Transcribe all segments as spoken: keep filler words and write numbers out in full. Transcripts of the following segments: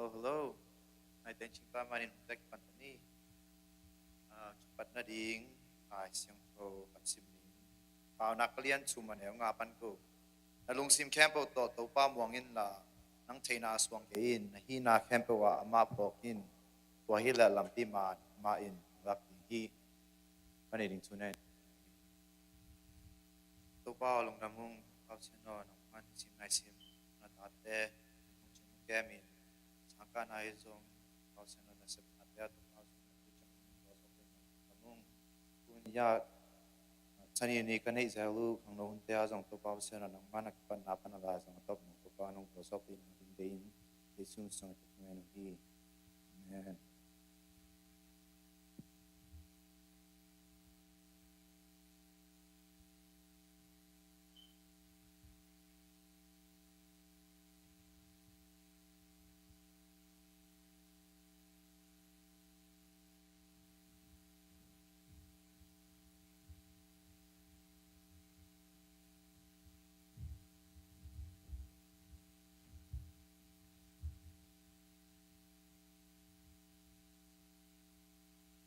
Hello. Nai teng cingka manin hong tek pan ta ni. Ah, kipat nading Lai Siangtho kan sim ding. Paunak a lian thum a neu nga pan ko. Na lungsim khempeuh tawh Topa muang inla, nang theihna suang kei in, na hihna khempeuh ah amah phawk in, tua hileh lampi ma, ma in lak ding hi. Pan nading thu nei. Topa aw, lungdam ung, Topa Pasian aw, nangman sim nai sim na tate hong cing hong kem in, sangkahna hi zong Topa Pasian aw, na sepnate ah Topa Pasian aw, tu ciang hong tua sawk in lungdam ung. Tun ya, chani ni ka neih zel uh khangno hunte ah zong Topa Pasian aw, nangman a kipatna pan a lai zong a tawp nong Topa nong tua sawk in nong ding dei in, Jesu min suang a kipatna hi. Amen.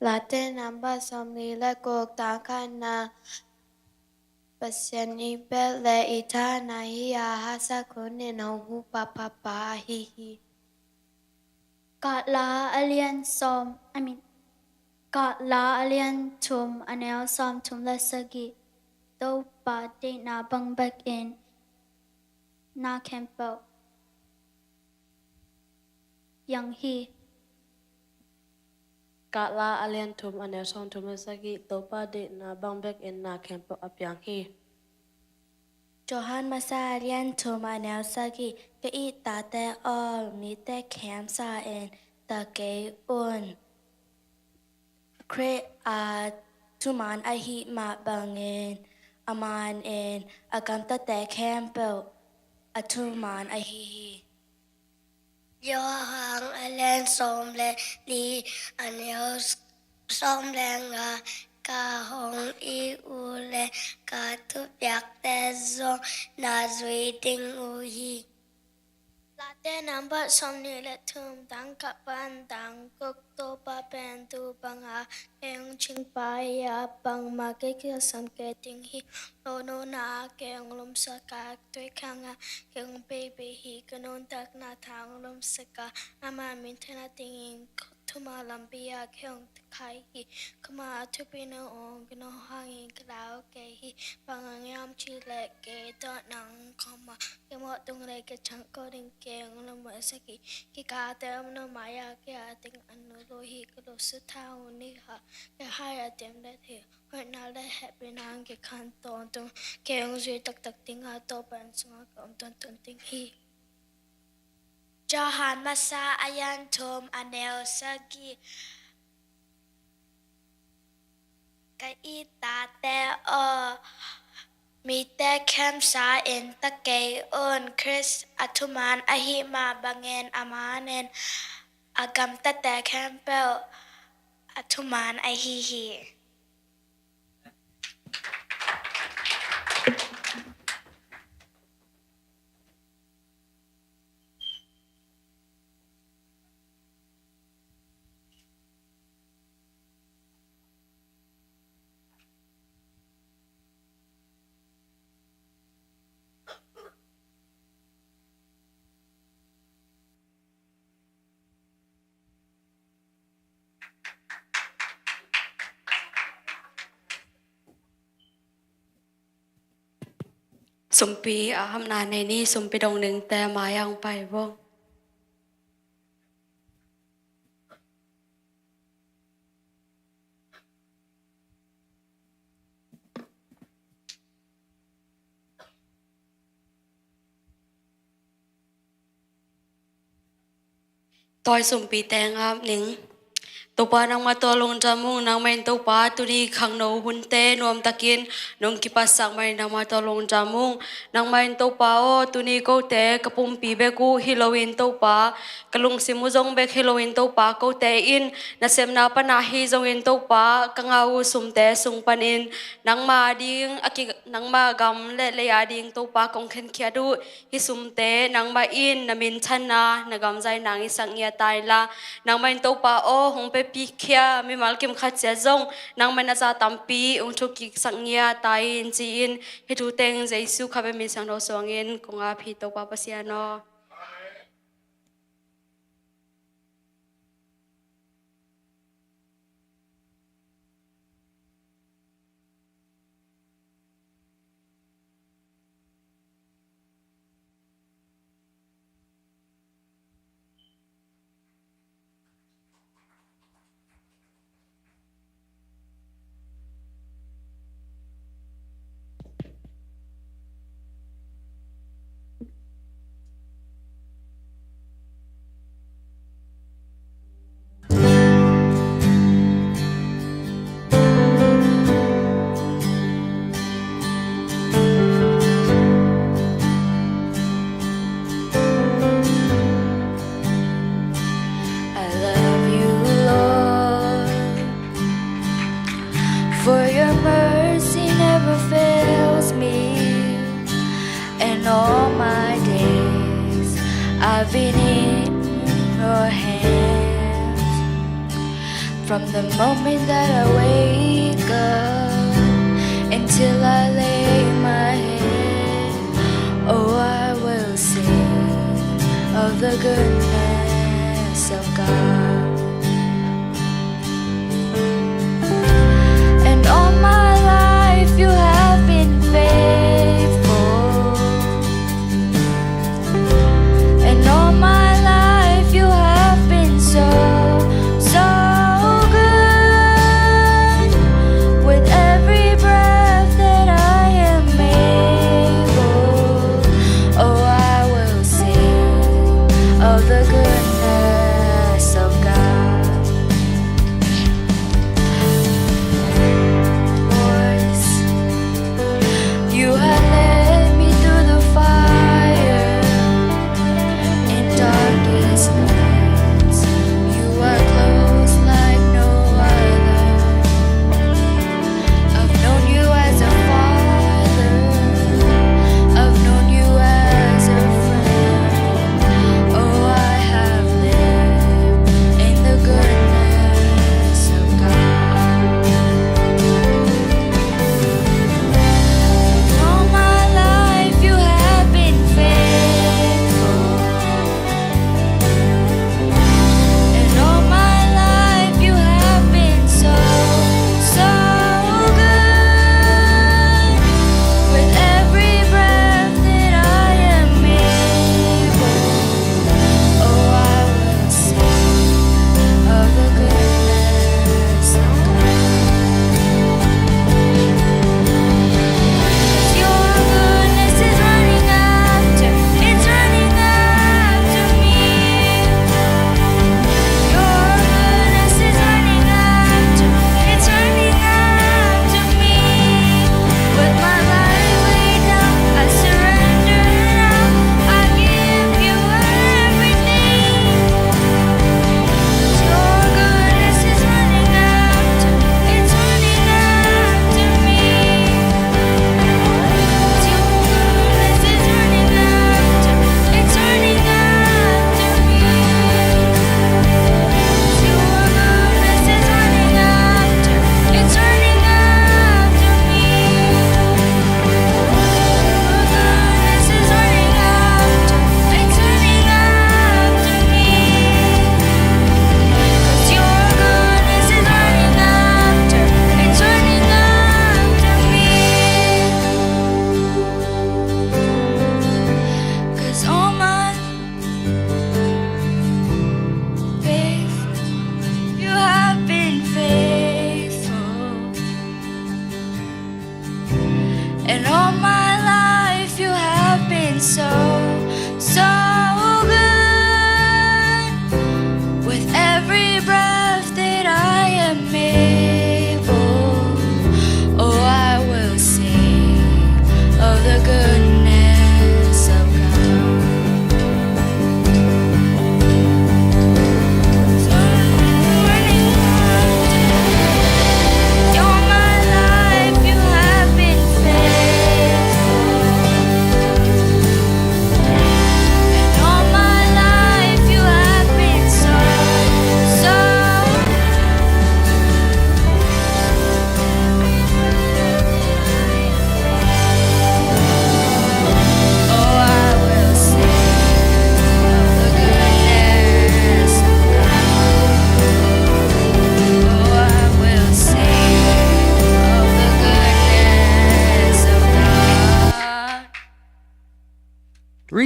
Late nambat sawmnih le guk, tangkhatna. Pasian i bel le i thahna hi a, haksa khun in hong hu pahpah pa ahi hi. Galati a lian sawm, I mean, Galati a lian thum a neu sawmthum le sagih. Topa deihna bang bekin na khempeuh piang hi. Galati a lian thum a neu sawmthum le sagih. Topa deihna bang bekin na khempeuh a piang hi. Johan Masa a lian thum a neu sagih. Ka it tate aw, mite khemsa in ta kei un. Khrih a thuman ahih mah bangin a man in a gamtate khempeuh a thuman ahi hi. Johan a lian sawm le li a neu sawm le nga. Ka hong it uh leh ka thupiakte zong na zui ding uh hi. Late nambat sawmnih le thum, tang khat pan tang guk. Topa pen tuu bang a kei hong cingpa hi a, bangmah kei kiang sam kei ding hi. Lo nunna ah kei hong lumsak a, tui khang ah kei hong beibei hi. Ka nuntakna tha hong lumsak a, ama minthanna dingin thuman lampi ah kei hong khai hi. Ka maa a thupi nong ong, ka nong hangin ka lau kei hi. Bang hang hiam cih leh kei tawh nang kong mah, kei mawh tung leh kei ciang kawh ding kei hong lumsak hi. Kikate om lo mai-ah kei a ding a nulh uh hi. Ka lungsim tha hong nih a, kei hai a dim let hi. Hoihna le hehpihna in kei khan tawntung, kei hong zui taktak ding a, Topa in sungah ka om tawntung ding hi. Johan Masa a lian thum a neu sagih. Ka it tate aw, mite khemsa in ta kei un. Khrih a thuman ahih mah bangin a man in a gamtate khempeuh a thuman ahi hi. Sumpi a hamna nei ni, sumpi dong ningte mai-ah hong pai vo. Tawi sumpite ngap ning. Topa, nangmah tawh lungdam ung. Nangmah in Topa, tuni khangno hunte nuamtakin nong kipatsak manin nangmah tawh lungdam ung. Nangmah in Topa aw, tuni kote ka pumpi bek uh hi loin Topa, ka lungsim uh zong bek hi loin Topa, kote in nasepna pana hi zongin Topa, ka ngah uh sumte sung panin nangmah ading a ki, nangmah gam le lei ading Topa kong khenkhiat uh hih sumte nangmah in na minthanna, na gam zaina hong hisak ngiat ta inla, nangmah in Topa aw, hong pia pikhia mimal kim khat ciat zong nangmah in a za tampi hong thuk kiksak ngiat ta in ci-in, hih thu teng Jesu kha bek min siangtho suangin kong ap hi, Topa Pasian aw. I love you, Lord, for your mercy never fails me, and all my days I've been in your hands. From the moment that I wake up until I lay my head, oh, I will sing of the goodness of God. And all my life you have been faithful. And all my life you have been so, so good. With every breath that I am able, oh, I will sing of the goodness of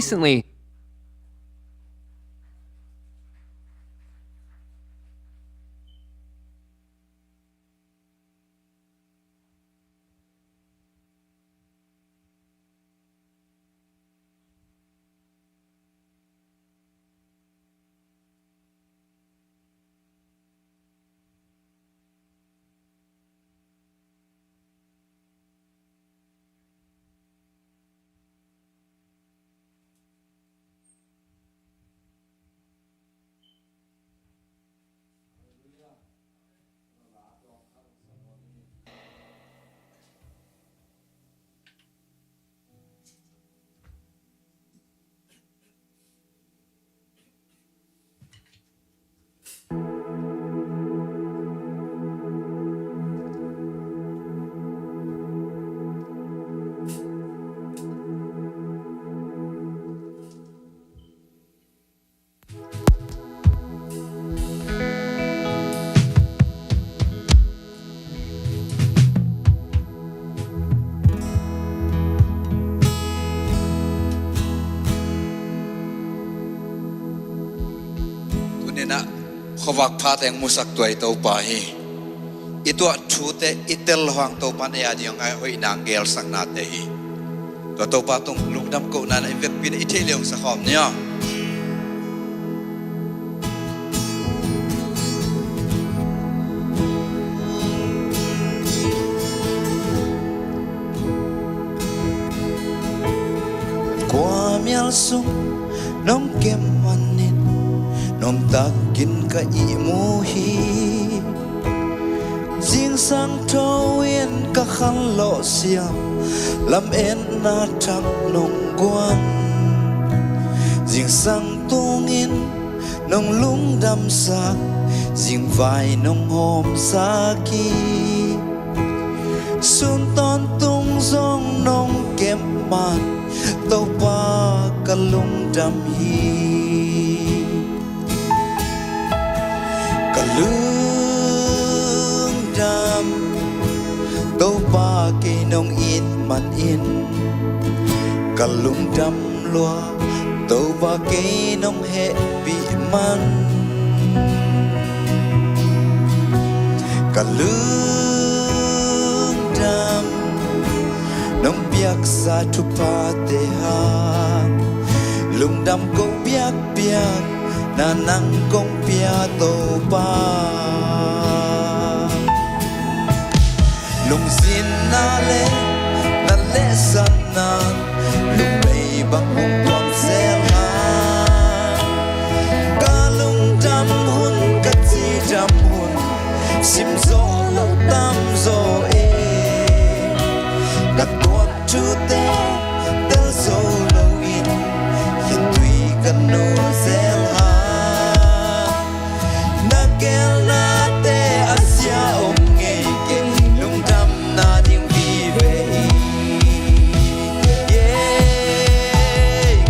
Recently. Tuninah khuavak pha teng musak tuai Topa hi. I tuah thute i tel hang Topa na ya ding a ngai hoihna ngelsak nate hi. Tua Topa tung lungdam kohna na i vekpi na i theih leng sa khawm ni aw. Kua mial sung nong kem manin nuntakin ka ihmu hi. Zingsang tho in ka khanlawh siam, lametna thak nong guan. Zingsang tungin nong lungdamsak, zingvai nong hawmsak hi. Sun tawntung zong nong kep man, Topa ka lungdam hi. Ka lungdam, Topa kei nong it manin ka lungdam lua, Topa kei nong hehpih man. Ka lungdam, nong piaksa thuphate hang lungdam ko biakpiak, na nang kong pia Topa. Lungzinna le na lehsanna, lungmei bang hong tuam zel hang. Ka lungdam hun, ka cidam hun, sim zo lo tam zo e. Ka tuat thute tel zo loin, khitui ka nu zel hang. Na gelnate a sia om ngei kei, lungdamna ding vive hi. Yeah.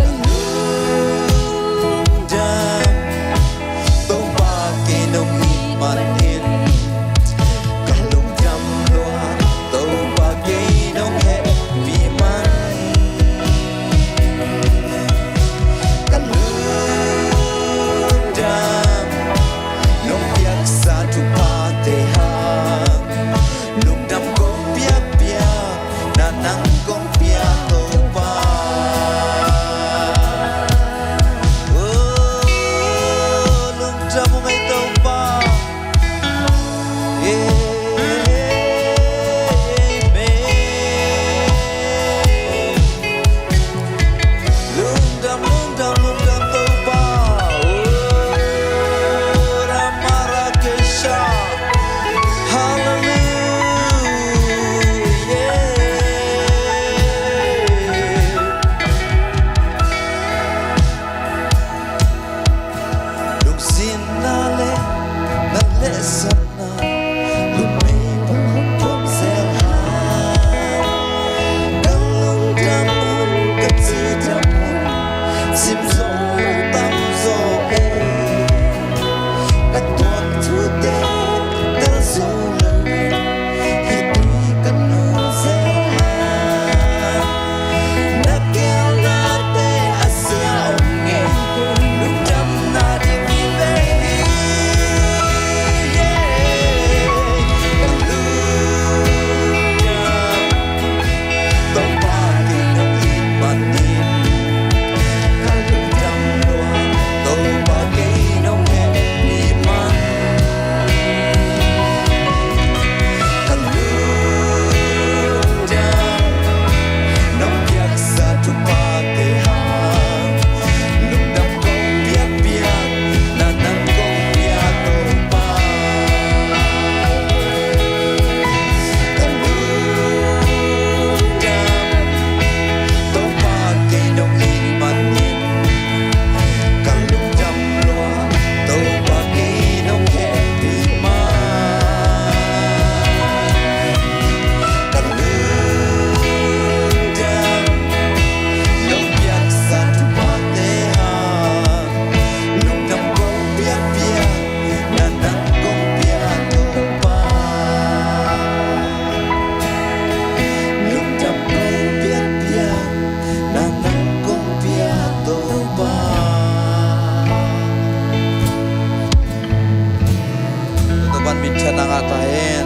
ta hen.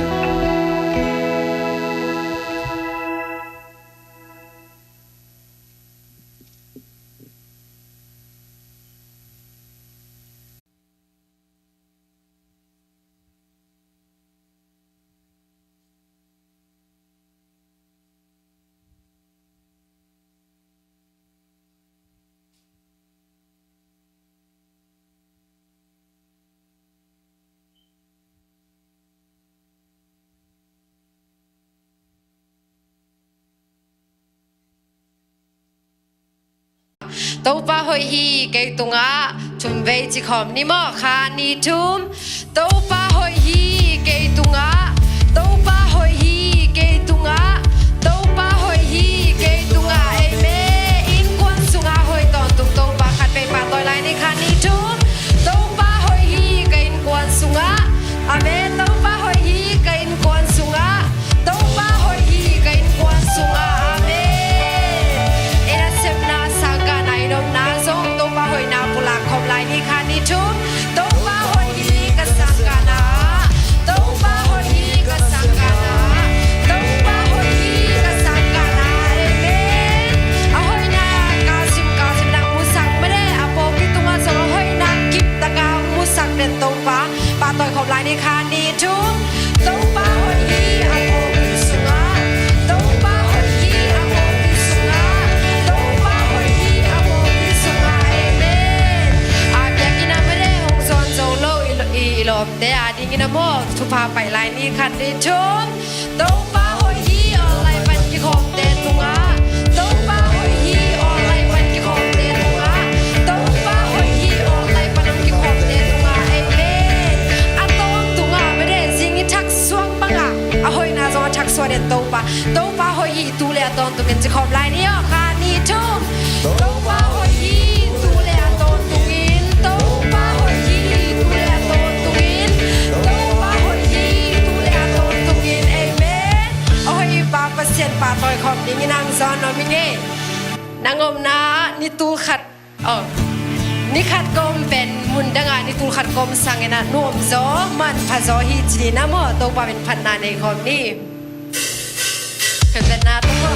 Topa hoih hi kei tungah, thum vei ci khawm ni maw, khat, nih, thum. Topa hoih hi kei tungah, Topa hoih hi kei tungah, Topa hoih hi kei tungah. Amen. Innkuan sungah hoih tawntung Topa khat vei pahtawi lai ni, khat, nih, thum. Topa hoih hi ka innkuan sungah. Amen. Topa hoih hi ka innkuan sungah. Topa hoih hi ka innkuan sungah. Amen. I nasepna, sangkahna, i nopna zong Topa hoihna pulak khawm lai ni, khat, nih, thum. Topa hoih hi ka sangkahna. Topa hoih hi ka sangkahna. Topa hoih hi ka sangkahna. Amen. A hoihna ka sim, ka sim nak musak made, a pawlpi tungah zong a hoihna kip taka musak den Topa. Pahtawi khawm lai ni, khat, nih, thum. Topa hoih hi a pawlpi sungah. Topa hoih hi a pawlpi sungah. Topa hoih hi a pawlpi sungah. Amen. A biakinn ah made hong zawn zo lo i, i, i lawmte adingin a maw, thupha pai lai ni, khat, nih, thum. Topa hoih hi online pan kikhawmte tungah. Topa hoih hi online pan kikhawmte tungah. Topa hoih hi online pan hong kikhawmte tungah. Amen. A tawntungah made zing i thaksuak bangah a hoihna zong a thaksuak den Topa. Topa hoih hi tu le a tawntungin ci khawm lai ni aw, khat, nih, thum. Topa hoih hi tu le a tawntungin. Topa hoih hi tu le a tawntungin. Topa hoih hi tu le a tawntungin. Amen. A hoih i Pa Pasian pahtawi khawm dingin hong zawn nuam ing ei. Nang omna ni tul khat, oh, ni khat ka om pen mun dangah ni tul khat ka om sangin ah nuam zaw, manpha zaw hi ci ni na maw, Topa min phatna nei khawm ni. Ka vet na tung maw.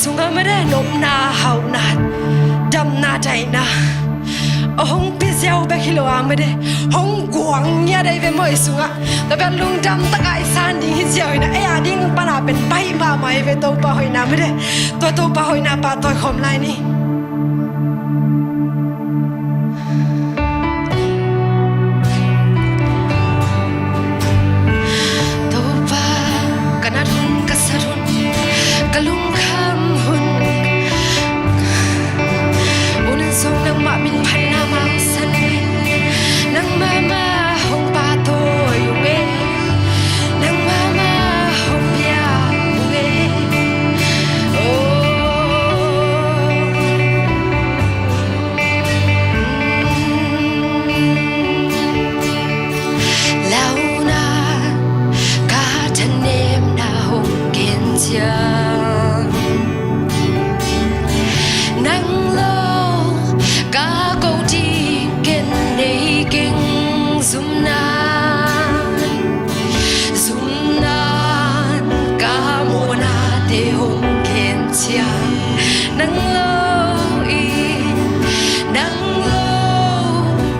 Sungah mede nopna, hauhna, damna, daihna a hong pia ziau bek hi lo a mede hong guang ngiat ahi ve maw i sungah. Tua bek lungdam taka i san ding hi ziau hi na, ei a ding pana pen baih mahmah hi ve Topa hoihna mede. Tua Topa hoihna pahtawi khawm lai ni. Topa, ka nat hun, ka sat hun, ka lungkham hun, hun in zong nangmah min phatna mangsan, nangmah mah hong pahtawi ung e, nangmah mah hong pia ung e. Oh. Lauhunan ka thanemna hong gen ciang, nang lo ka ko ding ken nei keng. Zumna, zumna ka mawhnate hong gen ciang, nang lo in, nang lo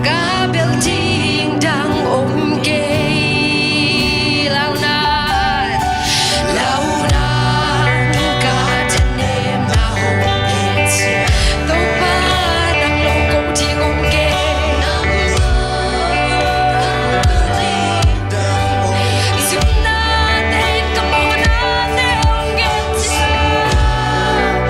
ka bel ding dang om kei. Lauhunan, lauhunan ka thanemna hong gen ciang, Topa, nang lo ko ding om kei. Zumnate in ka mawhnate hong gen ciang,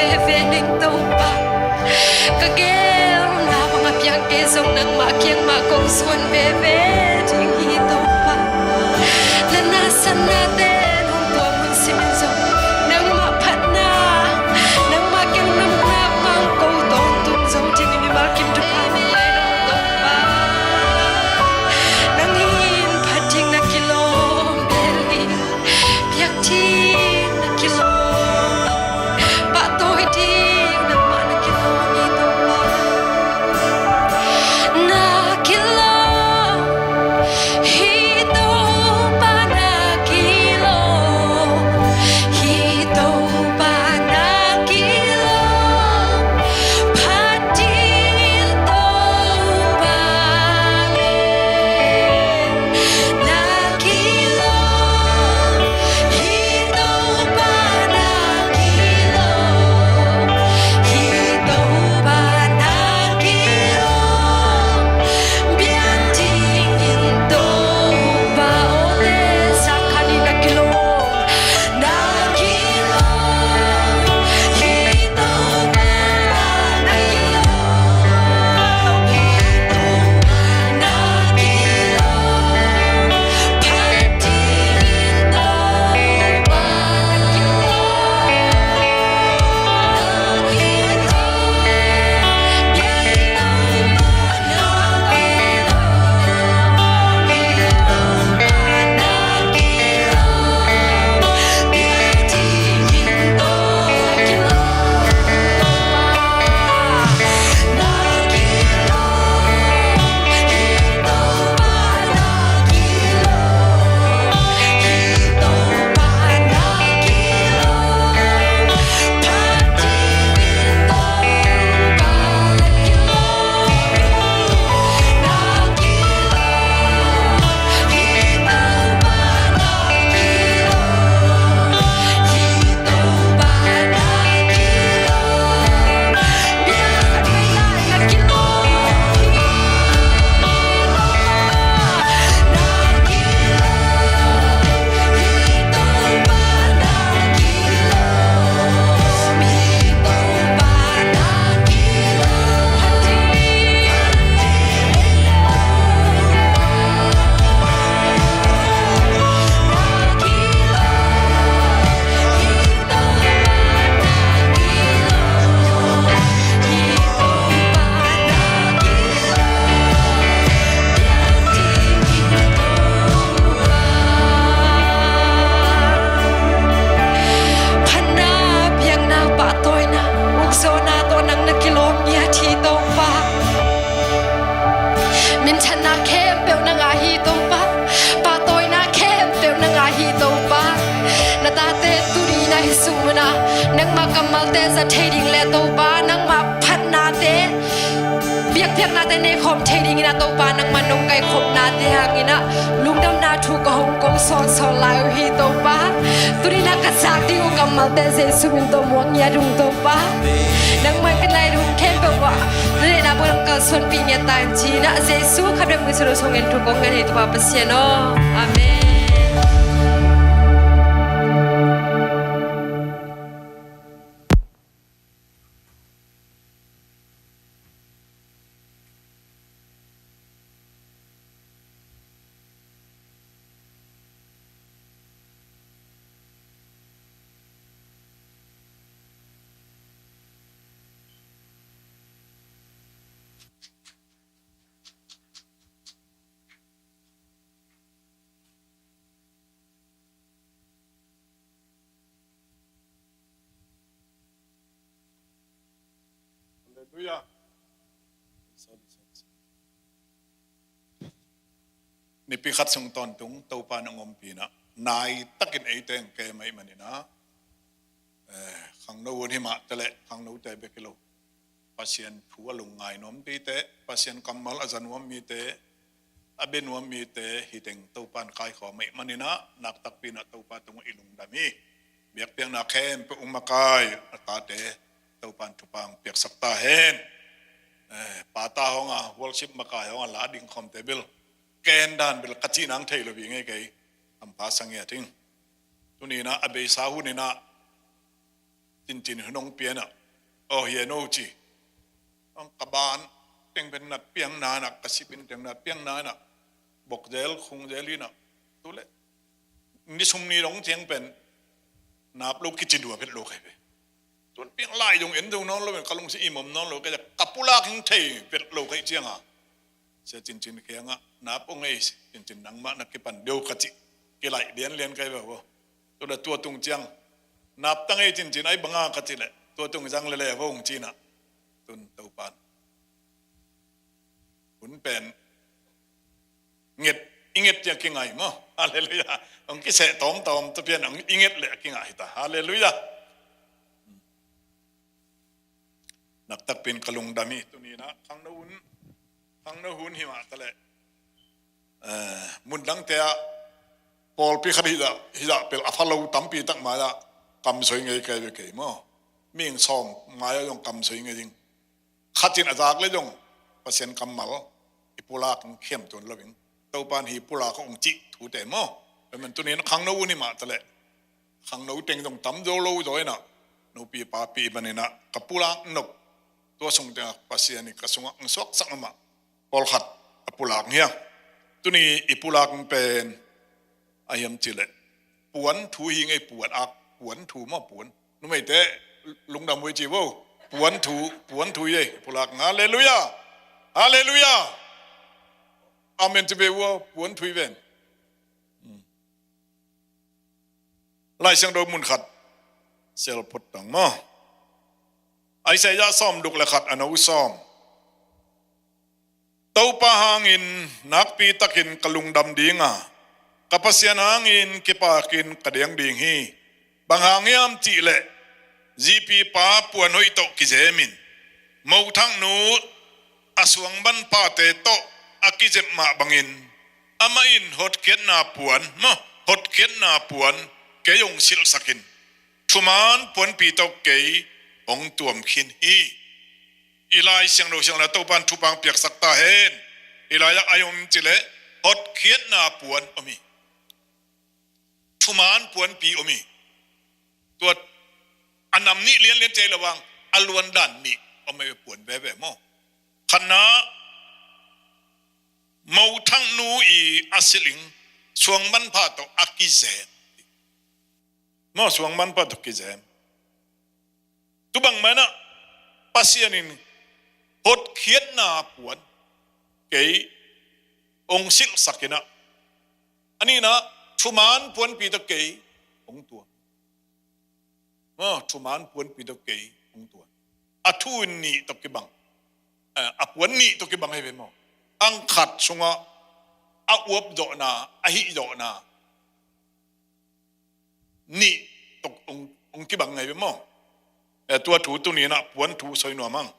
Veve ning Topa, ka geelna bang a piang kei zong nangmah kiang mah kong zuan veve ding hi Topa. Na nasanna te nong tuam hun simin zong nangmah phatna, nangmah kiang nopna bang ko tawntung zo ding hi mimal kim thupha nong ngai lo Topa. Nang in phat ding na kilawm bel hi. Piak ding na kilawm, pahtawi ding nangmah na kilawm hi Topa. Na kilawm hi Topa, na kilawm hi Topa, na kilawm. Phat ding Topa le. Na kilawm hi Topa, na kilawm hi Topa, na kilawm. Biak ding in Topa, o le sa khan in na kilawm. Phatna, biakna, pahtawina, ukzawhna tawh nang na kilawm ngiat hi Topa. Minthanna khempeuh nang a hi Topa. Pahtawina khempeuh nang a hi Topa. Na tate tuni na hi sung munah nangmah kammalte zat thei ding le Topa, nangmah phatnate, biakpiaknate neikhawm thei dingin ah Topa, nangmah nong kaikhopnate hanginah lungdamna thu ka hong ko sawnsawn lai uh hi Topa. Tuninah ka zak ding uh kammalte Jesu min tawh muak ngiat ung Topa. Nangmah ka nai ding khempeuh ah na neihna buang kalsuanpih ngiat ta in ci-inah Jesu khat bek min suang in thu kong ngen hi Topa Pasian aw. Amen. Halleluia. Nipi khat sung tawntung Topa nong ompihna nai takin eite hong kem ahih maninah, eh, khangno hun himah teh le khangnote bek hi lo, Pasian thu a lungngai nuam mite, Pasian kammal a za nuam mite, a bia nuam mite hi teng Topa in kaikhawm ahih maninah nak takpi inah Topa tungah i lungdam hi. Biakpiakna khempeuh hong makai a tate Topa in thupha hong piaksak ta hen. Eh, pata hong a worship makai hong a la ding khawmte bel ken dan bel ka cih nang thei lo hi ngei kei. Hampha sa ngiat ing. Tuninah a beisa huninah Cincin hun hong pia inah, aw, hi a no ci. Hong ka ban teng pen nat piang na inah, ka sip in teng nat piang na inah, bok zel khung zel inah, tu le ni sum ni dong ciang pen nap lo kici dua vet lo kai ve. Tun piang lai dong en dong nawn lo pen ka lungsim im om nawn lo kai, ka pulak hing thei vet lo kai cianga Sia Cincin kiangah, nap ong ei, Cincin nangmah na kipan deuh ka cih kilaih lianlian kai ve vo. Tu le tua tung ciang, nap tang ei Cincin, ai banga ka cih leh, tua tung zang lele vo hong ci inah. Tun Topan hun pen nget, i nget ciang kingai maw. Halleluiah. Hong kiseh tawmtawm tu pian hong i nget leh a kingai hi ta. Halleluiah. Naktak pen ka lungdam hi. Tuni inah khangno hun, khangno hun hi mah ta leh, eh, mun dangte ah pawlpi khat hizah, hizah pel a pha lo tampi tak mai-ah kamsoi ngei kai ve kei maw. Mihing sawm mai-ah zong kamsoi ngei ding. Khat in a zak le zong Pasian kammal i pulak in khiam tuan lo in, Topan hi pulak hong cih thute maw. Tua man tuni inah khangno hun hi mah ta leh, khangno teng zong tam zo lo zaw inah, nupi papi man inah ka pulak nop, tua sung tengah Pasian i ka sungah hong suaksak mahmah pawlkhat a pulak hong hi a. Tuni i pulak pen a hiam cih leh, puan thu hi ngei, puan ak, puan thu maw, puan. Numeite lungdam uh ei ci vo. Puan thu, puan thu hi ei, pulak. Halleluiah. Halleluiah. Amen ci ve ua, puan thu hi ven. Hmm. Lai Siangtho mun khat sial phot tang maw. Isaiah sawmguk le khat, a no sawm. Topa hangin nakpi takin ka lungdam ding a, ka Pasian hangin kipakin ka diang ding hi. Bang hang hiam cih leh, zipipa puan hoih tawh kizem in, mothaknu a suangban phate tawh a kizep mah bangin, amah in hotkhiatna puan, maw, hotkhiatna puan kei hong silhsak in, thuman puanpi tawh kei hong tuam khin hi. I Lai Siangtho siang la Topan thupha piaksak ta hen. I lai-ah a hiam cih leh hotkhiatna puan om hi. Thuman puanpi om hi. Tua a nam nih lianlian cei lo vang, a luan dan nih om hi, puan veve maw. Khatna, mothaknu i a silh in, suangban pha tawh a kizem. Maw, suangban pha tawh kizem. Tu bang mah inah Pasian in hotkhiatna puan kei hong silhsak inah, a nihna, thuman puanpi tawh kei hong tuam. Maw, thuman puanpi tawh kei hong tuam. A thu in nih tawh kibang, eh, a puan nih tawh kibang hi ve maw. Ang khat sungah a uap zawhna, a hih zawhna nih tawh hong, hong kibang ngei ve maw. Eh, tua thu tuni inah puan thu soi nuam ang.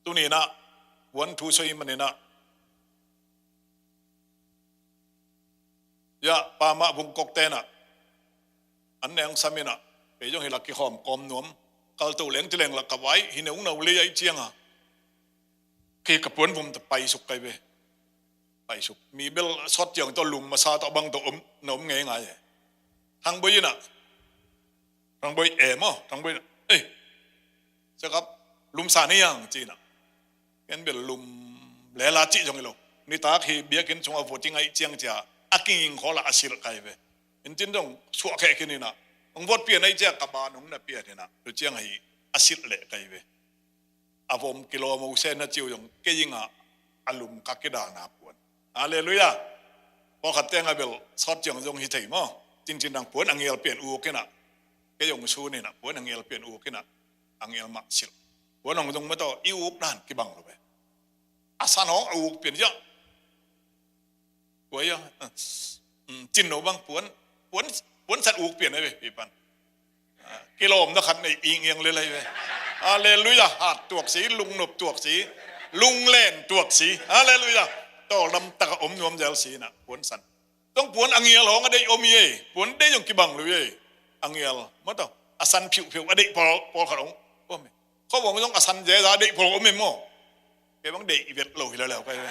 Tuni inah puan thu soi man inah, ya, pamah vungkok te inah an neng sam inah, kei zong hi la kikhawm kawm nuam, kalto leng ci leng la ka vai hi neu nau lei ai cianga, kei ka puan vum ta paisuk kai ve. Paisuk. Mi bel sawt ciang tawh lum masa tawh bang tawh om, na om ngeingai e. Thang Boi inah, Thang Boi e maw, Thang Boi inah, ei, Sia Kap, lum sa ni ang ci inah, ken bel lum lela cih zong hi lo. Nitak hi biakinn sungah voting ai ciang cia, a kinging khawl ah a silh kai ve. Inntin zong suahkheh khin inah, hong vote pian ai cia ka ban hong na pian inah, tu ciang hi a silh leh kai ve. A vom kilawm uh se na ci uh zong, kei ingah a lum ka kidalna puan. Halleluiah. Pawlkhat tengah bel sawt ciang zong hi thei maw. Cincin dang puan a ngial pian uk inah, kei hong sun inah puan a ngial pian uk inah, a ngial mah silh. Puan hong zong mah tawh i uk dan kibang lo ve. A san hong a uk pian ziah. Tua ia, mm, cin no bang puan, puan, puan san uk pian ai ve, hi pan. Ah, kilawmna khat nei ing iang lel ai ve. Halleluiah, hat tuak si, lungnop tuak si, lunglen tuak si. Halleluiah. Tawldam takah om nuam zel si inah, puan san. Tong puan a ngial hong a deih om hi ei, puan deih zong kibang lo hi ei. A ngial, mah tawh, a san phiuhphiuh a deih pawl, pawlkhat hong om hi. Khuavawng zong a san zeza a deih pawl om hi maw. Kei bang deih i vet lo hi leleu kai ve.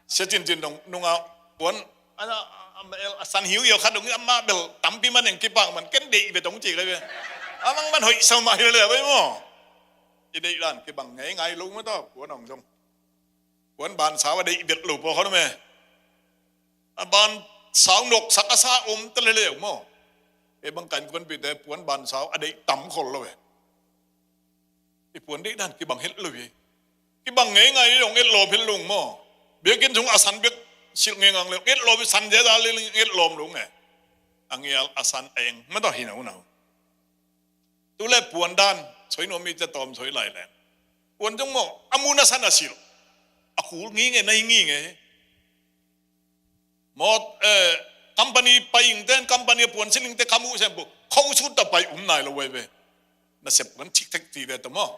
Sia Cincin dong nungah puan a, a, a, a san hiuhiau khat dong, amah bel tampi man eng kipak man, ken deih i vet dong ci kai ve. A mang man hoih sa mah hi le vei maw. I deih dan kibang ngei ngai lo mah ta puan hong zong. Puan ban sau a deih bek lo pawlkhat om e. A ban sau noksak a sa om ta le le maw. E bang kan kuanpite puan ban sau a deih tam khol lo e. I puan deih dan kibang het lo e. Kibang ngei ngai lo et lawm het lo maw. Biakinn sung a san bek silh ngei ngang le et lawm san zia da le et lawm lo nge. A ngial a san a eng mah ta hi na unau. Tu le puan dan soi nuam mi te tawm soi lai leng. Puan zong maw a mun a san a silh. A kul ngi nge nai ngi nge. Maw, eh, company pai ing ten company a puan siling te ka mu sem pu khosut ta pai um nai lo vei ve. Na sep puan thik thek ti ve ta maw.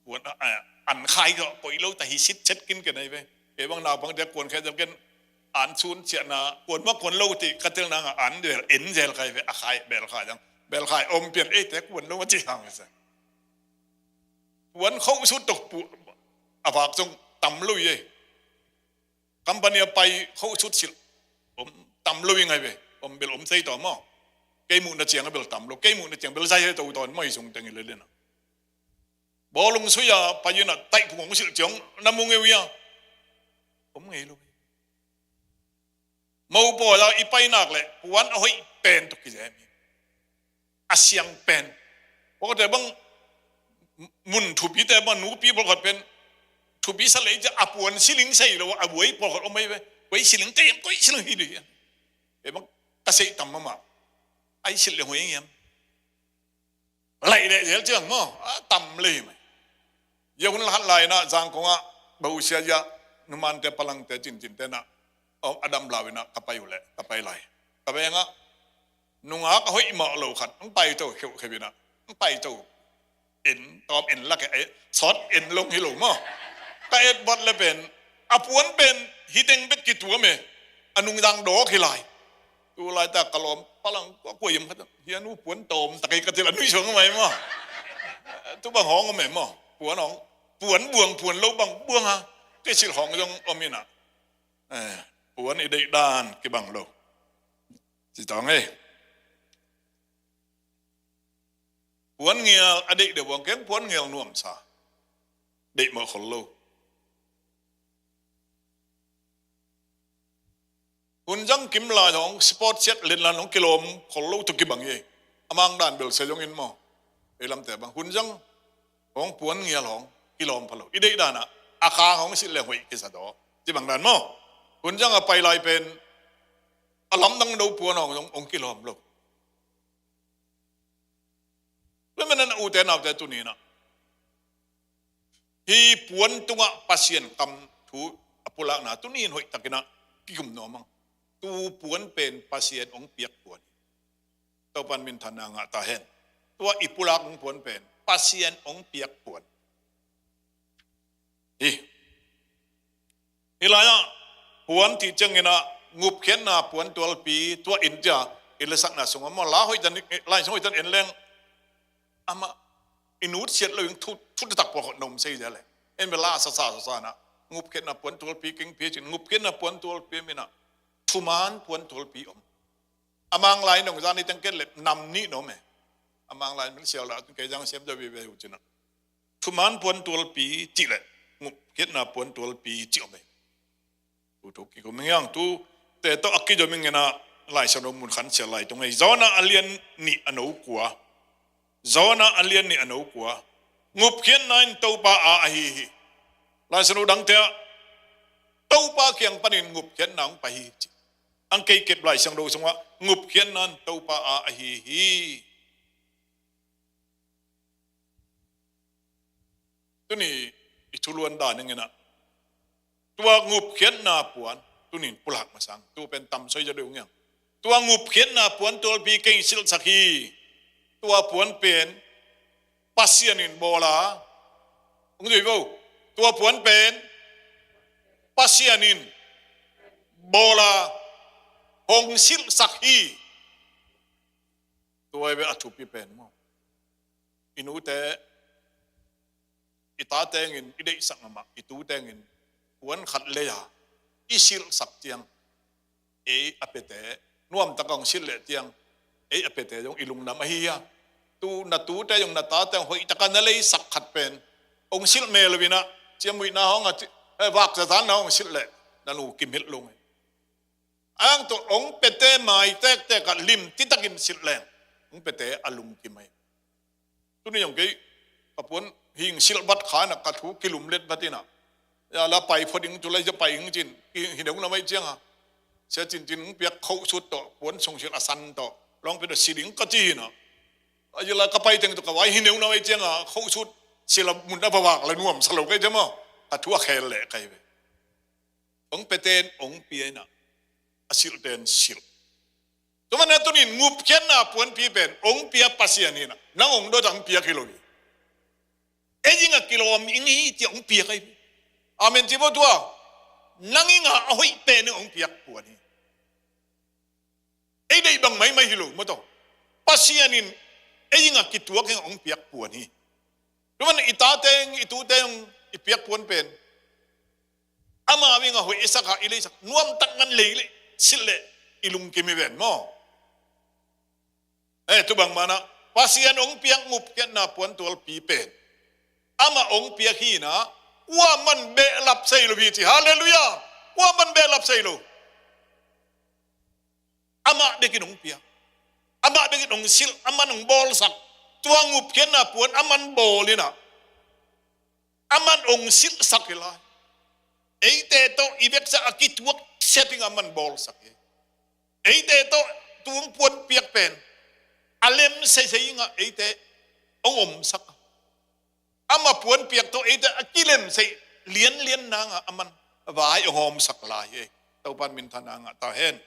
Puan a, a, an khai ko koi lo ta hi sit chet kin ke nai ve. E bang naupang te kuan khai zel ken an sun sia na kuan ma kuan lo ti ka tel na nga an zel en zel khai ve a khai bel khai dang. Bel khai om pian e te kuan lo ma ti hang se. Puan khosut tok pu a vak zong tam lo ye. Company a pai khosut silh om tam lo i ngai ve. Om bel om sei tawh maw. Kei muhna ciang a bel tam lo kei muhna ciang bel zai he to tawn maw i sung teng i le lena. Bawlung sui a pai ina taih phung hong silh ciang na mu ngeu ia. Om ngei lo. Mopawi a i painak le puan a hoih pen tuk kizem hi. A siang pen. Pawlkhatte bang mun thupite bang nupi pawlkhat pen thupi sa lei cia a puan siling sei lo a buai pawlkhat om mai ve. Koi siling te koi siling hi di hian. E bang ka sei tam mama. Ai sil le hoi ngiam. Laih leh zel ciang maw a tam lei mai. Ia hun lahat lai inah zangkongah bahusia ia numante palangte cincintenah a dam lau inah ka pai uh leh ka pai lai. Ka vengah nungak a hoih mah lo khat ang pai to kheuhkheuh inah ang pai to en tawm en lak e sawt en long hi lo maw. Ka et bawt le pen a puan pen hiteng bet kituam e a nungzang dawk hi lai. Tu laitak ka lawm palang kua kua yam khat hian uh puan tawm tak hi ka til a nui suang mai maw. Tu bang hawng om e maw puan hawng puan buang puan lo bang buang ha. Kei silh hawng zong om inah puan i deih dan kibang lo. Ci tawng e. Puan ngial a deih deuh buang keng puan ngial nuamsa. Deih mawh khol lo. Hun zang kim lai hong sport siat lenlan hong kilawm khol lo tu kibang hi. A mang dan bel se zongin maw. Ei lamte bang hun zang hong puan ngial hong kilawm pha lo i deih danah a khang hong silh leng hoih kisa daw. Ti bang dan maw. Hun zang a pai lai pen a lamdang do puan hong zong hong kilawm lo. Tua manin a ute naute tuninah hi puan tungah Pasian kam thu a pulakna tunin hoihtakinah kikum nuam ang. Tu puan pen Pasian hong piak puan hi. Topan minthanna ngah ta hen. Tua i pulak hong puan pen Pasian hong piak puan hi. Hi lai-ah puan tih cianginah ngupkhiatna puan tualpi tua in tia i lesakna sungah maw la hoih tan lai sung hoih tan en leng amah i nutsiat lo in thu thutak pawlkhat na um sei zia le en bela sasa sasa na ngupkhiatna puan tualpi kengpi cin ngupkhiatna puan tualpi minah thuman puan tualpi om. A mang lai nong zan i tengket le nam nih na om e. A mang lai min sial la tun kei zang siam zaw vive uh cinah thuman puan tualpi cih le ngupkhiatna puan tualpi cih om e. Tu thu kikum hiang tu te tawh a kizom ingenah Laisiangtho mun khan sial lai tung ei Jonah a lian nih a no kua. Jonah a lian nih a no kua. Ngupkhiatna in Topa a ahi hi. Laisiangtho dangte ah Topa kiang panin ngupkhiatna hong pai hi ci. Ang kei kep Laisiangtho sungah ngupkhiatna in Topa a ahi hi. Tuni i thuluan dan ingenah tua ngupkhiatna puan tunin pulak masang tu pen tam soi zaw deuh ngiang. Tua ngupkhiatna puan tualpi kei silhsak hi. Tua puan pen Pasian in bawla hong zui vo. Tua puan pen Pasian in bawla hong silhsak hi. Tua i ve a thupi pen maw. I nute i tate ngin i deihsak mahmah i tute ngin puan khat leia i silhsak tiang ei a pete nuamtak a hong silh leh tiang ei a pete zong i lungdam ahi hia. tu na tute zong na tate zong hoih taka na leisak khat pen hong silh mel lo in ah, ciamnuihna hong a ci, eh, vak zazanna hong silh leh na lungkim hilh lo hi. Ang tawh hong piate mai tektek ah limci takin silh leng hong piate a lungkim hi. Tuni zong kei ka puan hing silh vat kha in ah ka thu kilumlet vat in ah, ya la pai phot ing, tu lai za pai ing cin, hi dong na mai ciang a, sia cincin hong piak khohsut tawh puan sung silh a san tawh lawng pia tawh si ding ka ci hi in ah. A zila ka pai teng tawh ka vai hi neu na mai ciang a khohsut silh a mun a vavak la nuamsa lo kei ciang maw, ka thu a khel leh kai ve. Hong piate in hong pia in ah, a silhte in silh. Tua manin ah tunin ngupkhiatna puanpi pen hong pia Pasian hi in ah, nang hong dot a hong piak hi lo hi. Ei ing a kilawm ing hi ci a hong piak ahi. Amen ci maw tua. Nang ing a a hoih pen ing hong piak puan hi. Ei deih bang maimai hi lo maw tua. Pasian in ei ing a kituak ing hong piak puan hi. Tua manin i tate ing, i tute ing i piak puan pen ama ing a hoih i sak a, i leisak nuamtak ngan lei leh silh leh i lungkim hi ven maw. Eh, tu bang manin ah Pasian hong piak ngupkhiatna puan tualpi pen ama hong piak hi in ah, kuaman behlap sei lo hi ci. Halleluiah. Kuaman behlap sei lo. Amah bekin hong piak, amah bekin hong silh, aman hong bawlsak. Tua ngupkhiatna puan aman bawl in ah, aman hong silhsak hi lai. Eite tawh i veksa a kituak siat ing aman bawlsak hi. Eite tawh tung puan piak pen a lem seisei ing ah eite hong omsak. Ama puan piak tawh eite a kilem sei lianlian nang a aman vai hong omsak lai hi. Topan minthanna ngah ta hen.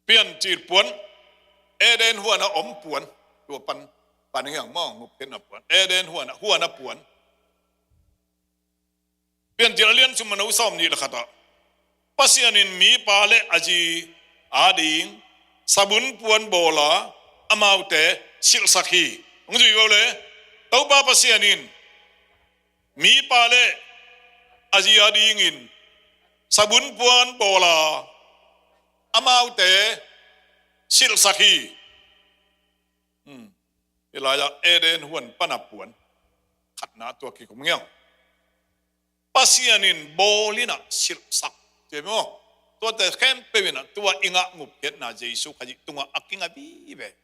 Piancil puan, Eden huan a om puan. Tua pan, pan ing ang maw, ngupkhiatna puan, Eden huan a, huan a puan. Piancil a lian sung manau sawm nih le khat ah Pasian in mipa le a zi a ding sabun puan bawl a, amaute silhsak hi. Hong zui vo le. Topa Pasian in mipa le a zi a dingin sabun puan bawl a, amaute silhsak hi. Hmm. Hi lai ah Eden huan pan a puan khatna tua kikum ngiang. Pasian in bawl in ah silhsak. Ci maw? Tuate khempeuh in ah tua i ngah ngupkhiatna Jesu Khazih tungah a kinga vive.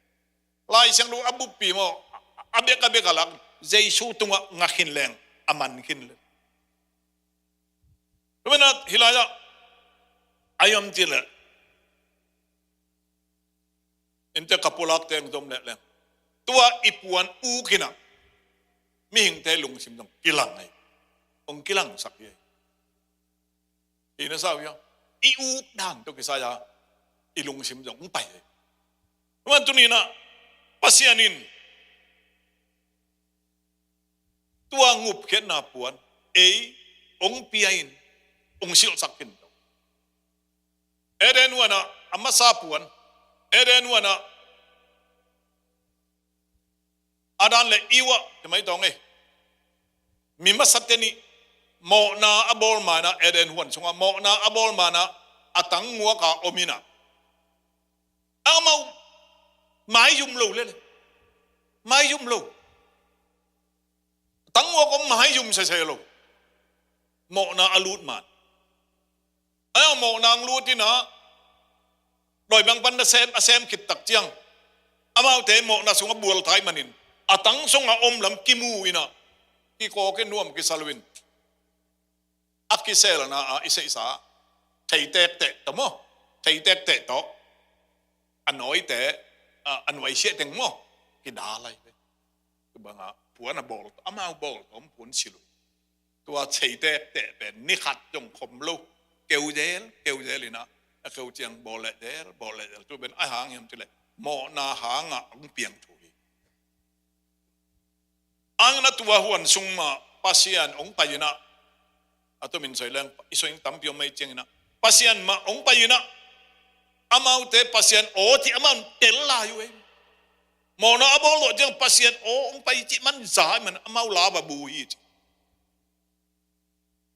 Lai Siangtho a buppi maw, a, a bek, a bek a lak Jesu tungah ngah khin leng, a man khin leng. Tua manin ah hi lai ah a hiam cih leh innte ka pulakte hong zom lehleng, tua i puan uk in ah mihingte lungsim zong kilang hi. Hong kilangsak hi. Hi na sa uh hiam? I uk dan tawh kisai a i lungsim zong hong pai hi. Tua manin tuni in ah Pasian in tua ngupkhiatna puan ei hong pia in hong silhsak khin. Eden huan ah a masa puan, Eden huan ah Adam le Eve, tua mai tawh ngei, mi masate nih mawhna a bawl ma in ah, Eden huan sungah mawhna a bawl ma in ah, a tang nguak a om in ah, amau maizum lo lel, maizum lo. Tang nguak om, maizum sese lo. Mawhna a lut ma in. Ai, a mawhna hong lut in ah, dawi bang pan a sem, a sem khit tak ciang, amaute mawhna sungah bual thei manin, a tang sungah om lam kimu in ah, kikawk in nuam kisa lo in, a kiselna a i seihsa thei tekteh tawh maw, thei tekteh tawh a nawite, a, a nuaisiah teng maw, kidal lai ve. Tua bang a puan a bawl, amau bawl tawh om puan silh uh. Tua thei tekteh pen ni khat zong khom lo, keu zel, keu zel in ah, a keu ciang bawl leh zel, bawl leh zel. Tua pen a hang hiam cih leh mawhna hang ah hong piang thu hi. Ang in ah tua huan sung mah Pasian hong pai in ah, a tomin soi leng i soi in tampi om mai ciang in ah, Pasian mah hong pai in ah, amaute Pasian aw cih amau tel lai uh ei. Mawhna a bawl zawh ciang Pasian aw hong pai cih man za man amau lau a bu hi ci.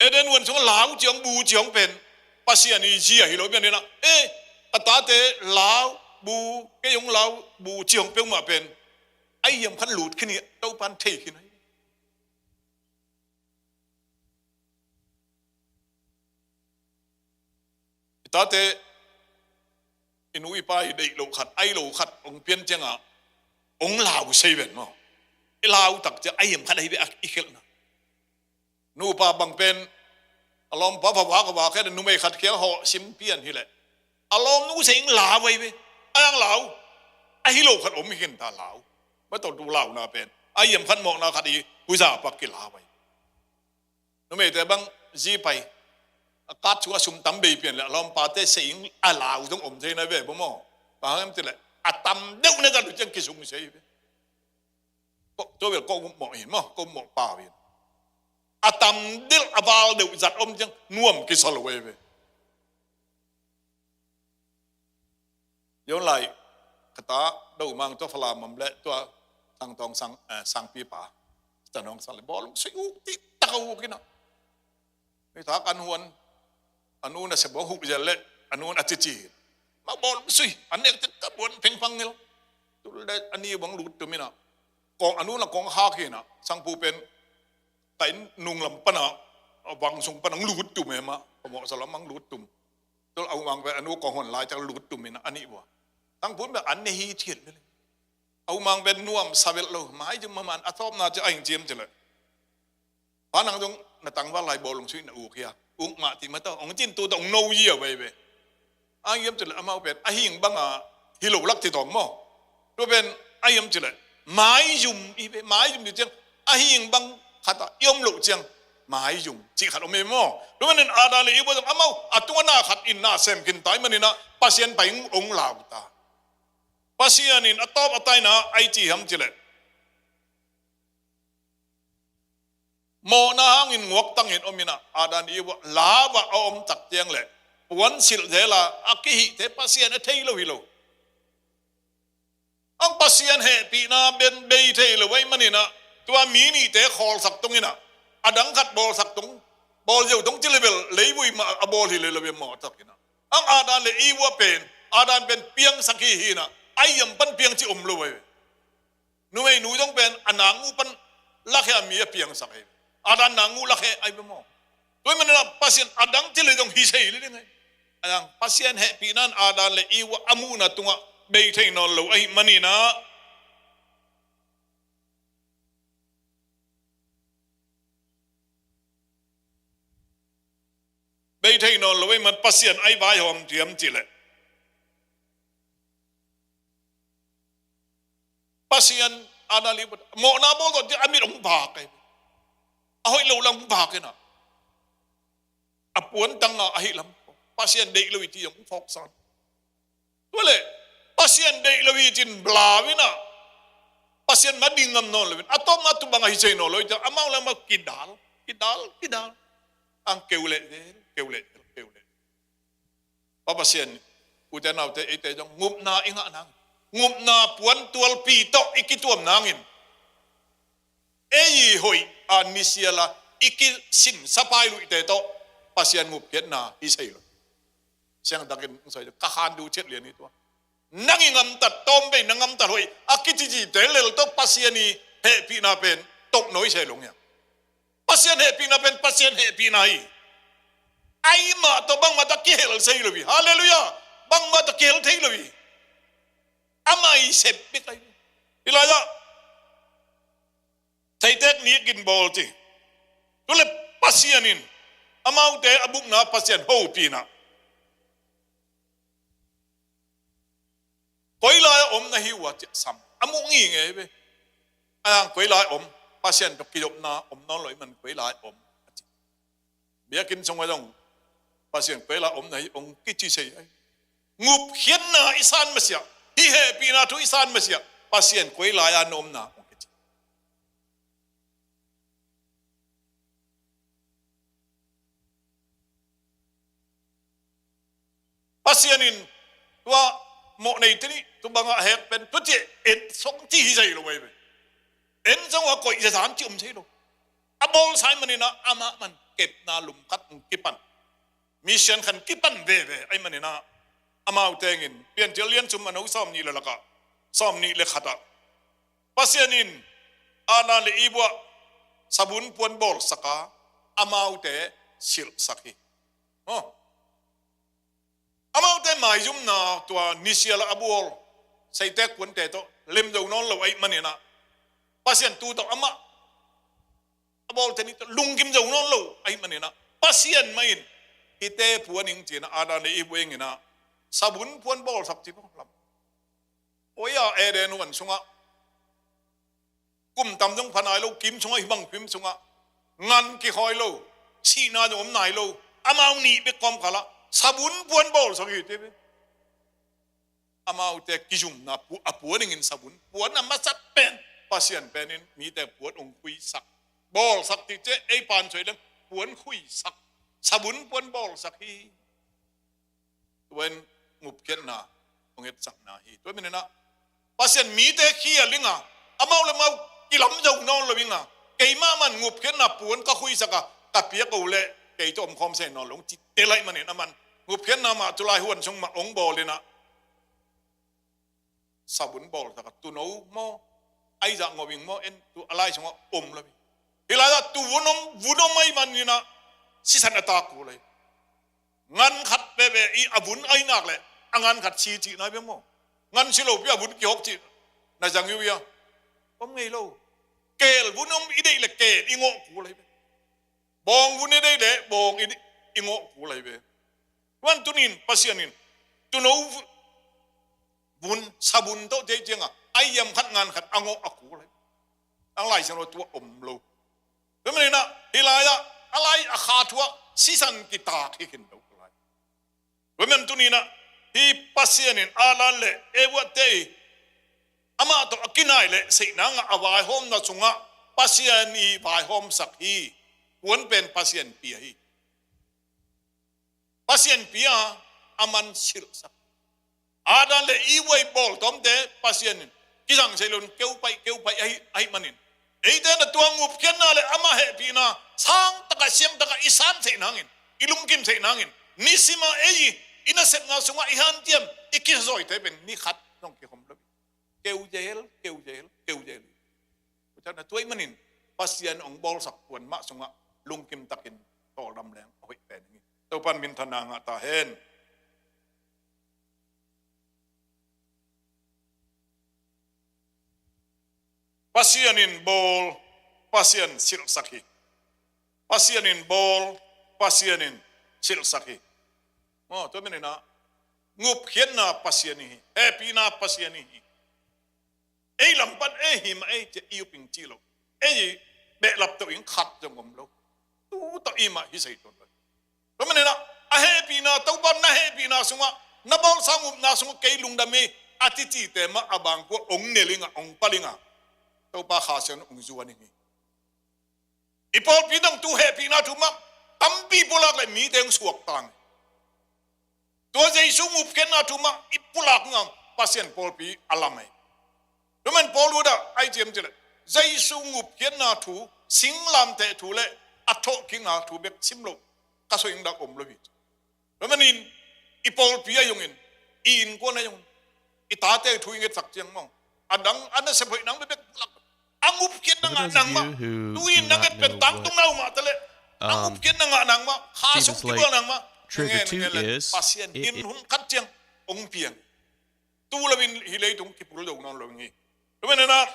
Eden huan sungah lau ci hong, bu ci hong pen Pasian i zia hi lo pian in ah, eh, ka tate lau, bu, kei hong lau bu ci hong peuhmah pen a hiam khat lut khin hi, Topan thei khin hi. I tate i nu i pa i deih loh khat, ai lo khat hong pian ciangah hong lau sei ven maw? I lau tak ciang a hiam khat ahi ve a i khelhna. Nupa bang pen a lawmpa pha vak a vak khen a numei khat kiang hawh sim pian hileh a lawmnu sei in lau ahi ve. A yang lau ahi lo khat om hi khin ta lau. Mah tawh tu launa pen a hiam khat mawhna khat i huza pak kilau ahi. Numeite bang zi pai a kat cu a sum tam bei pian le a lawmpate sei in a lau zong om thei na ve bawm aw. Bang hang em ti le a tam deuh na gat uh ciang kisung sei ve. Ko tua bel ko mawh hin maw, ko mawh pau hin. A tam deuh a val deuh zat om ciang nuam kisa lo ve ve. Yon lai ka ta do mang tua Falam om le tua Tangtawng sang, eh, sangpipa. Tanawng sang le bawlung sui uk ti tak a uk ina. Mi thak an huan, a nu na se bawng huh zel le a nu na cici. Ma bawlung sui an nek te ta buan phengphang ngel. Tul le a ni bawng lut tum ina. Kong a nu na kong hak ina. Sangpu pen ka inn nung lam pana, a bang sung pana lut tum ema. Ka mawh sa lam ang lut tum. Tul a umang pen a nu kong hon lai tak lut tum ina a ni bua. Tangpun pen an ne hi thiat le. A umang pen nuam sa vel lo. Mai jum maman a tawpna ci a ing ciam ci le. Pa nang zong na tangval lai bawlung sui na uk hia. Uk mah ti mah tawh. Ong cin tu tawh ong no yi a vai ve. A hiam ci le amau pen a hing banga hi lo lak ti tawng maw. Tu pen a hiam ci le mai zum i ve, mai zum ti ciang a hing bang khat a i om lo ciang mai zum ci khat om i maw. Tu pen in a dan le i bua zong amau a tung a na khat in na sem kin tai manina Pasian pai ong lau ta. Pasian in a tawp a taina ai ci hiam ci le. Mawhna hangin nguaktangin om ina, Adam Eva lava a om tak tiang le puan silh thela a kihihte Pasian a thei lo hi lo. Ang Pasian hehpihna ben bei thei lo ai manina, tua mi nihte khawlsak tungina, a dang khat bawlsak tung, bawl zeu tung ci level leivui mah a bawl hi le lo ve mawh takina. Ang Adam le Eva pen, Adam pen piangsak hi hina, ai yam pan piang ci om lo ai. Numei nu zong pen a nangu pan lakhia mi a piangsak hi. Adam nangu lakhia ai bia maw. Tua hi manina Pasian a dang ci le zong hi sei le ding ai. A dang Pasian hehpihna in Adam le Eva a muhna tungah bei thei nawn lo ahi manina. Bei thei nawn lo ei man Pasian ai vaihawm thiam ci le. Pasian ana li mawhna bawl tawh a mit hong vak ei. A hoih lo la hong vak ina. A puantanga ahi lam Pasian deih lo i ti hong phawk san. Tua le Pasian deih lo hi cin blau ina. Pasian ma ding ngam nawn lo in a tawpna tu bang ahi sei nawn lo i ta amau le amau kidal, kidal, kidal. Ang keu le, keu le, keu le. Pa Pasian, ute naute eite zong ngupna i ngah nang, ngupna puantualpi tawh i kituam nangin ei i hoih a nisiala i kisim sapai luite tawh Pasian ngupkhiatna i sei lo. Siangtakin ka khan duh ciat lian hi tua. Nang i ngamtat tawm bei na ngamtat hoih a kicicite lel tawh Pasian i hehpihna pen toknawi se lo ngiang. Pasian hehpihna pen Pasian hehpihna hi. Ai mah tawh bangmah tawh kihel sei lo hi. Halleluiah. Bangmah tawh kihel thei lo hi. Amah i sep bek ai. Hi lai ah Theitek nih in bawl ci. Tule Pasian in amaute a bukna Pasian hopihna. Koi lai a om na hi uh a ci a sam a muh ngingei ve. A yang koi lai a om Pasian tawh kidopna om nawn lo i man koi lai a om a ci. Biakinn sungah zong Pasian koi lai a om na hi ong kici sei ai. Ngupkhiatna i san masiah, hih hehpihna thu i san masiah Pasian koi lai a na omna ong kici. Pasian in tua mawh nei teni tu bangah hek pen tu ci en song ci hi zai lo ai ve. En song a koih zazan ci om sei lo. A bawl sai manina amah man kepna lum khat kipan. Mission khan kipan veve ai manina Amaute in Piancil lian sum a no sawm nih le lakah sawm nih le khatah Pasian in Adam le Eve ah sabun puan bawlsak a, amaute silhsak hi. Oh. Amaute maizumna tua nisial a bawl seitek puante tawh lem zo nawn lo ahih maninah Pasian tu tawh amah a bawlte nih tawh lungkim zo nawn lo ahih maninah Pasian mah in hihte puan ing cinah Adam le Eve buai inginah sabun puan bawlsak ci bawng lam. Oi a Eden huan sungah kum tam zong pha nai lo, kim sungah hi bang kim sungah ngan kihawi lo, sihna zong om nai lo, amau nih bek kawmkhalah sabun puan bawlsak hi te ve. Amaute kizumna pu-, a puan ingin sabun puan a masat pen Pasian penin mite puan ong khuisak, bawlsak ti ce ei pan soi leng puan khuisak, sabun puan bawlsak hi. Tua in ngupkhiatna ong etsakna hi. Tua maninah Pasian mite khial inga, amau le mau kilam zo nawn lo inga, keimah man ngupkhiatna puan ka khuisak a, ka piak o le kei tawh omkhawm se nawn lo ci te laih manin aman ngupkhiatna mah tulai huan sung mah ong bawl inah sabun bawlsak a, tuuno maw, aizah ngawing maw, en tu a lai sungah om lo hi. Hih lai-ah tu vun om, vun om ahih maninah sisan a tak kul ahi. Ngan khat veve i a vun ahi nak le a ngan khat si cihna hi ve maw? Ngan si lopi a vun kihawk cihna zang hi uh hia? Om ngei lo. Keel vun om i deih le keel i ngawh kul ahi ve. Bawng vun i deih le bawng i, i ngawh kul ahi ve. Tuan tunin Pasian in tuuno vun, sabun tawh tei cianga a iam khat ngan khat a ngawh a kul ahi. Ang Lai Siangtho tua om lo. Tua maninah hih lai-ah a lai a kha thu ah sisan kitak hi khin lo lai. Tua man tuninah hih Pasian in Adam le Eve te i amah tawh a kinai le seih nangah a vaihawmna sungah Pasian i vaihawmsak hi. Puan pen Pasian pia hi. Pasian pia a man silhsak. Adam le Eve i bawltawmte Pasian in kizang sei lo in keupaih keupaih ahi, ahih manin eite na tua ngupkhiatna le amah hehpihna sang takah siam takah i san theih nangin, i lungkim theih nangin, nisimah ei i nasepna sungah i hantiam i kizawite pen ni khat zong kikhom lo. Keuzel, keuzel, keuzel. Tua ahih manin Pasian ong bawlsak puan mah sungah lungkim takin tawldam leng a hoih pen hi. Topan minthanna ngah ta hen. Pasian in bawl, Pasian silhsak hi. Pasian in bawl, Pasian in silhsak hi. Maw, tua maninah ngupkhiatna Pasian hi, hehpihna Pasian hi. Ei lam pan ei himah ei ciah i uping cih lo. Ei behlap tawh ing khat zong om lo. Tu tawh imah hi sei tuan lo. Tua maninah a hehpihna, Topa na hehpihna sungah, na bawlsa ngupna sungah kei lungdam hi a cicite mah a bangkua ong nel inga, ong pal inga, Topa Kha Siangtho ong zuan ing hi. I pawlpi dang tu hehpihna thu mah tampi pulak le mite ong suak tang. Tua Jesu ngupkhiatna thu mah i pulak ngam Pasian pawlpi a lam ei. Tua man Paul ut ah ai ciam cileh Jesu ngupkhiatna thu, singlamteh thu le a thawhkinga thu bek sim lo ka soi ing dak om lo hi. Tua manin i pawlpi a zongin, i innkuan a zongin, i tate thu i ngetsak ciang maw, a dang a nasep hoih nang bekbek lak a ngupkhiatna ngah nang mah. Tu-in na nget pen tangtung na uh mah taleh a ngupkhiatna ngah nang mah, Kha Siangtho kibuak nang mah. Ngen ngen le Pasian in hun khat ciang ong piang. Tu loin hih leitung kipul lo nawn lo ing hi. Tua maninah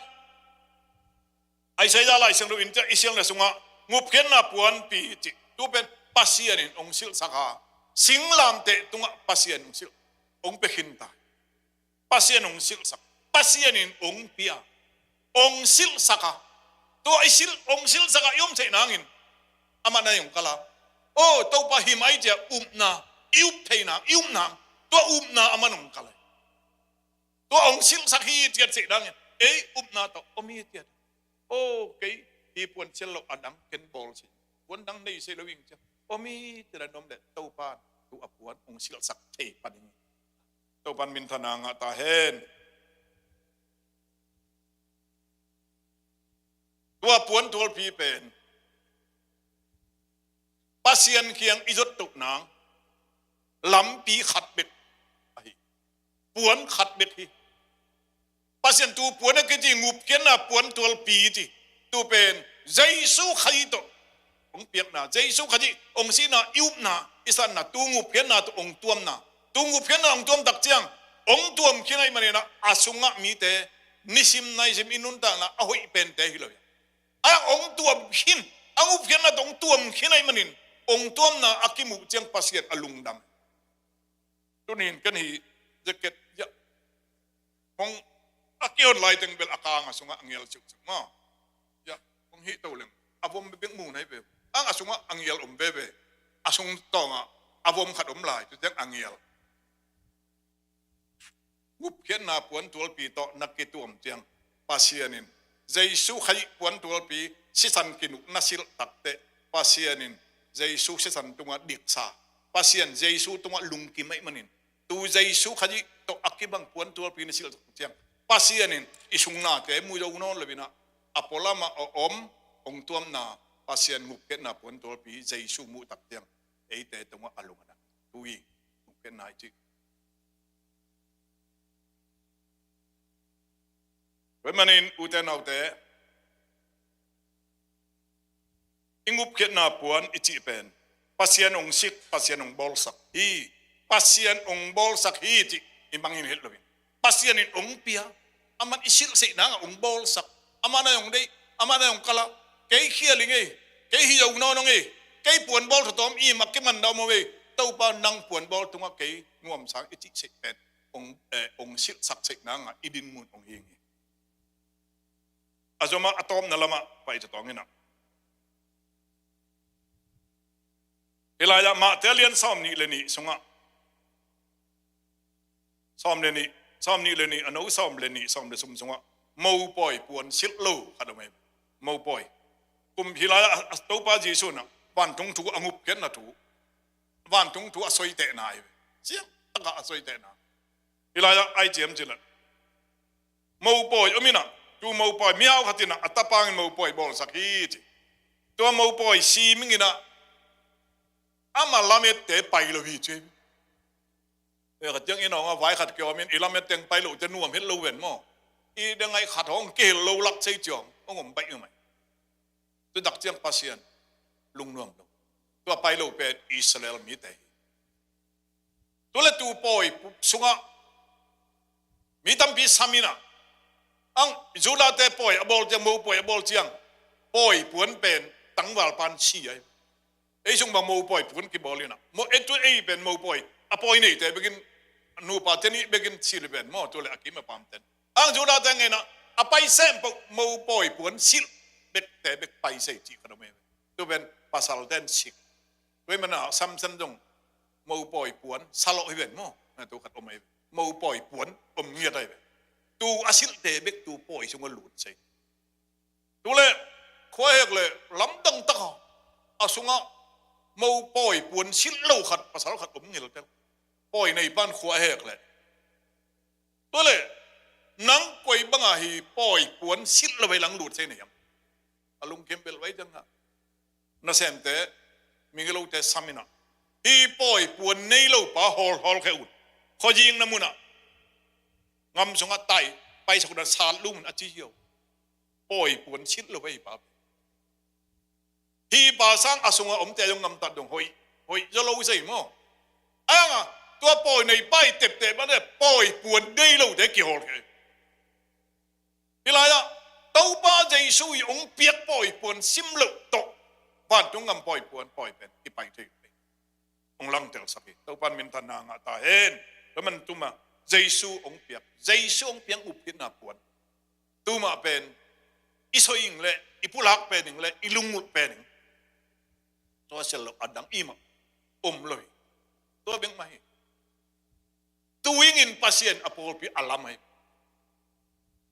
Isaiah Lai Siangtho in ciah i siang le sungah ngupkhiatna puanpi cih tu pen Pasian in ong silhsak a, singlamteh tungah Pasian ong silh, ong pia khin ta. Pasian ong silhsak, Pasian in ong pia, ong silhsak a. Tua i silh, ong silhsak a i om theih nangin amah na ong kal a. O Topa himah ei ciah upna, i up theih nang, i upna, tua upna amah na ong kal a. Tua ong silhsak hi ciat seh dangin ei upna tawh om hi ciat. O kei hi puan sial lo a dang ken bawl sih, puan dang nei sei lo ing ciat om hi ciat a nuam le Topa tu a puan ong silhsak thei pan ing. Topan minthanna ngah ta hen. Tua puan tualpi pen Pasian kiang i zot toh nang lampi khat bek ahi. puan khat bek hi. Pasian tu puan a kici ngupkhiatna puan tualpi ci. Tu pen Jesu Khazih tawh hong piakna, Jesu Khazih hong sihna, i upna, i sanna, tu ngupkhiatna tawh hong tuamna. Tu ngupkhiatna hong tuam tak ciang hong tuam khin ahih manin ah a sungah mite nisim naisim i nuntakna a hoih pente hi lo hi. A hong tuam khin, a ngupkhiatna tawh hong tuam khin ahih manin hong tuamna a kimuh ciang Pasian a lungdam. Tunin ken hih jacket hiah hong a kihon laiteng bel a kang a sungah a ngial siuhsiuh maw. Hiah hong hih to leng a vom bekbek mu nai ve. Ang a sungah a ngial om veve. A sung tawngah a vom khat om lai, tu ciang a ngial. Ngupkhiatna puan tualpi tawh na kituam ciang Pasian in Jesu Khazih puan tualpi sisan kinuk na silh takteh Pasian in Jesu sisan tungah diksa, Pasian Jesu tungah lungkim ahih manin tu Jesu Khazih tawh a kibang puan tualpi na silh tak ciang Pasian in i sung nate mu zo nawn lo in ah a pualamah a om hong tuamna Pasian ngupkhiatna puan tualpi Jesu muh tak ciang eite tungah a lung a na. Tu hi ngupkhiatna i cih. Tua ahih manin ute naute, i ngupkhiatna puan i cih pen Pasian hong sik, Pasian hong bawlsak hi. Pasian hong bawlsak hi cih i mangngilh het lo hi. Pasian in hong pia, aman i silhsehna ah hong bawlsak, aman a hong deih, aman a hong kalh a, kei khial ing ei, kei hi zo nawn ing ei, kei puan bawl thotawm i mah kiman na om ei, Topa nang puan bawl tungah kei nuamsa ing i cih seh pen hong, eh, hong silhsak sehna ah i dinmun hong hi hi. A zomah a tawpna lamah pai tatawng in ah. Hih lai-ah Mate lian sawm nih le nih sungah, sawm le nih, sawm nih le nih, a no sawm le nih, sawm le thum sungah mopawi puan silh lo khat om ei. Mopawi. Kum hih lai-ah a Topa Jesu in ah vantung thu a ngupkhiatna thu, vantung thu a soitehna hi ve. Siang takah a soitehna. Hih lai-ah ai ciam cih leh mopawi om in ah, tu mopawi mihau khat in ah a tapang in mopawi bawlsak hi ci. Tua mopawi si ming in ah ama lamette pai lo hi ci. Eh, ka ciang in ah vai khat kiawm in i lamet teng pai lo te nuam het lo ven maw. I deng ai khat hong kihel lo lak sei ciang hong om baih umai. Tu tak ciang Pasian lungnuam lo. Tua pai lo pen Israel mite hi. Tu le tu pawi sungah mi tampi sam in ah, ang Judah te pawi a bawl ciang, mopawi a bawl ciang, pawi puan pen tangval pan si ai. Ei sung bang mopawi puan kibawl in ah, mo ei tu ei pen mopawi a pawi neite bekin, nupa te nih bekin si le pen maw, tu le a kim a pam ten. Ang Judah te ngen ah a pai sem peuh mopawi puan silh bekte bek pai sei cih khat om ei. Tu pen pasal ten sik. Tua ahih manin ah Samson zong mopawi puan salawh hi ven maw. Na tu khat om ahi ve. Mopawi puan om ngiat ahi ve. Tu a silhte bek tu pawi sungah lut sei. Tu le khua hek le lamdang taka a sungah mopawi puan silh lo khat, pasal khat om ngeltel. Pawi nei pan khua hek le. Tu le nang koi banga hi pawi puan silh lo vai lang lut sei na hiam? A lungkim bel vai dang a. Nasemte, migilote sam in ah, hi pawi puan nei lo pa hawlhawl khia un. Khuazing na mun ah, ngam sungah tai, paisak un a sat lum un a ci hi aw. Pawi puan silh lo vai pa. Hi pa sang a sungah omte zong ngamtat dong hoih, hoih zaw lo sei maw. Ai ang a, tua pawi nei pa i teptep mah ne pawi puan nei lote kihawl khia. Hih lai-ah Topa Jesu i hong piak pawi puan sim loh tawh vantung gam pawi puan pawi pen kipai thei uh hi. Hong langtelsak hi. Topa in minthanna ngah ta hen. Tua man tuma Jesu hong piak, Jesu hong piak ngupkhiatna puan. Tuma pen i soi ing le, i pulak pen ing le, i lungulh pen ing. Tua sial lo a dang i mah om lo hi. Tua bek mah hi. Tuingin Pasian a pawlpi a lam hi.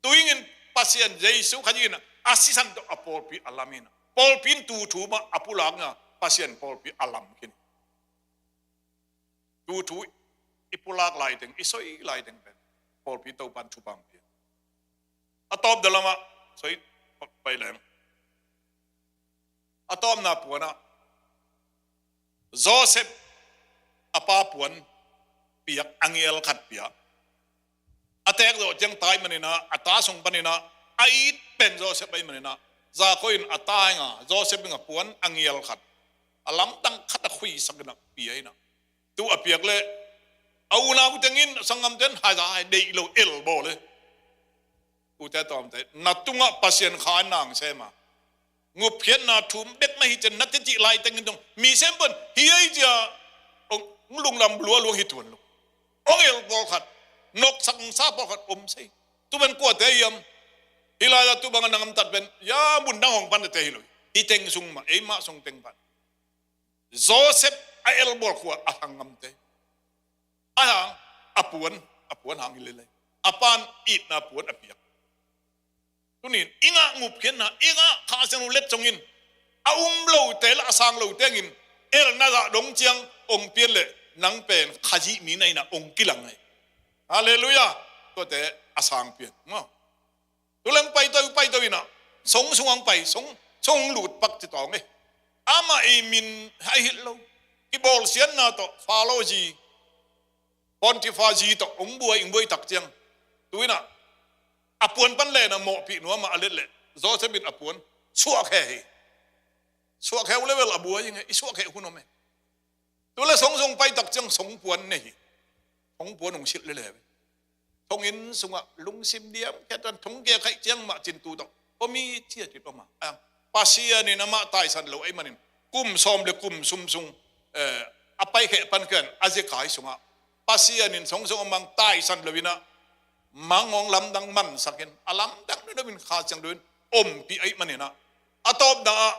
Tuingin Pasian Jesu Khazih in a sisan tawh a pawlpi a lam hi. Pawlpi in tu thu mah a pulak na Pasian pawlpi a lam khin. Tu thu i pulak laiteng, i soi laiteng pen pawlpi Topan thupha pia. A tawp dalamah soi pai leng. A tawpna puanah Joseph a pa puan piak angel khat pia. A teek zawh ciang tai maninah a ta sung paninah a it pen Joseph ahi maninah Jakob in a ta inga Joseph inga puan a ngial khat a lamdang khat a khuisak inah pia inah tu a piak leh a unau tengin sanggamten haza hai deih lo el bawl e. Ute tawmte na tungah Pasian kha nang sema ngupkhiatna thum bek mah hi cian na teci lai tengin dong mi sem pon hi ei cia ong lunglam lua luang hi tuan lo. Ong el pawlkhat noksak ong sa pawlkhat om sei. Tu pen kuate hiam? Hi lai-a tu banga nangam tat pen ya mun dang hong pan te hi lo. Hi teng sung mah ei mah sung teng pan Joseph a el bawl khua a hang ngamte a hang a puan a puan hang hi lelei a pan itna puan a piak. Tunin i ngah ngupkhiatna i ngah Kha Siangtho letsongin a um lote le a sang lo tengin elna zah dong ciang ong pian leh nang pen Khazih mi na inah ong kilang hi. Halleluiah. Tuate a sang pian maw. Tuleng paito paito inah song sung ang pai song song lut pak ci tawng e. Amah ei min hai hilh lo kibawlsiatna tawh Pharaoh zi Potiphar zi tawh ong buai ing buai tak ciang tu inah a puan pan lena mawhpih nuam ah a let leh Joseph in a puan suahkhe hi. Suahkhe uh level a buai ing e i suahkhe hun om e. Tu le song song pai tak ciang song puan ne hi. Song puan ong silh lele ve. Thonginn sungah lungsim diam khiatan thong ke khaih ciang mah cintu tawh om i cia cit om a Pasian in amah taisan lo ahi manin kum sawm le kum sum sung a paikheh pan khian a zikai sungah Pasian in song sung a mang taisan lo inah mang hong lamdang mansakin a lamdang deuhin Kha Siangtho in ompih ahi maninah a tawpna ah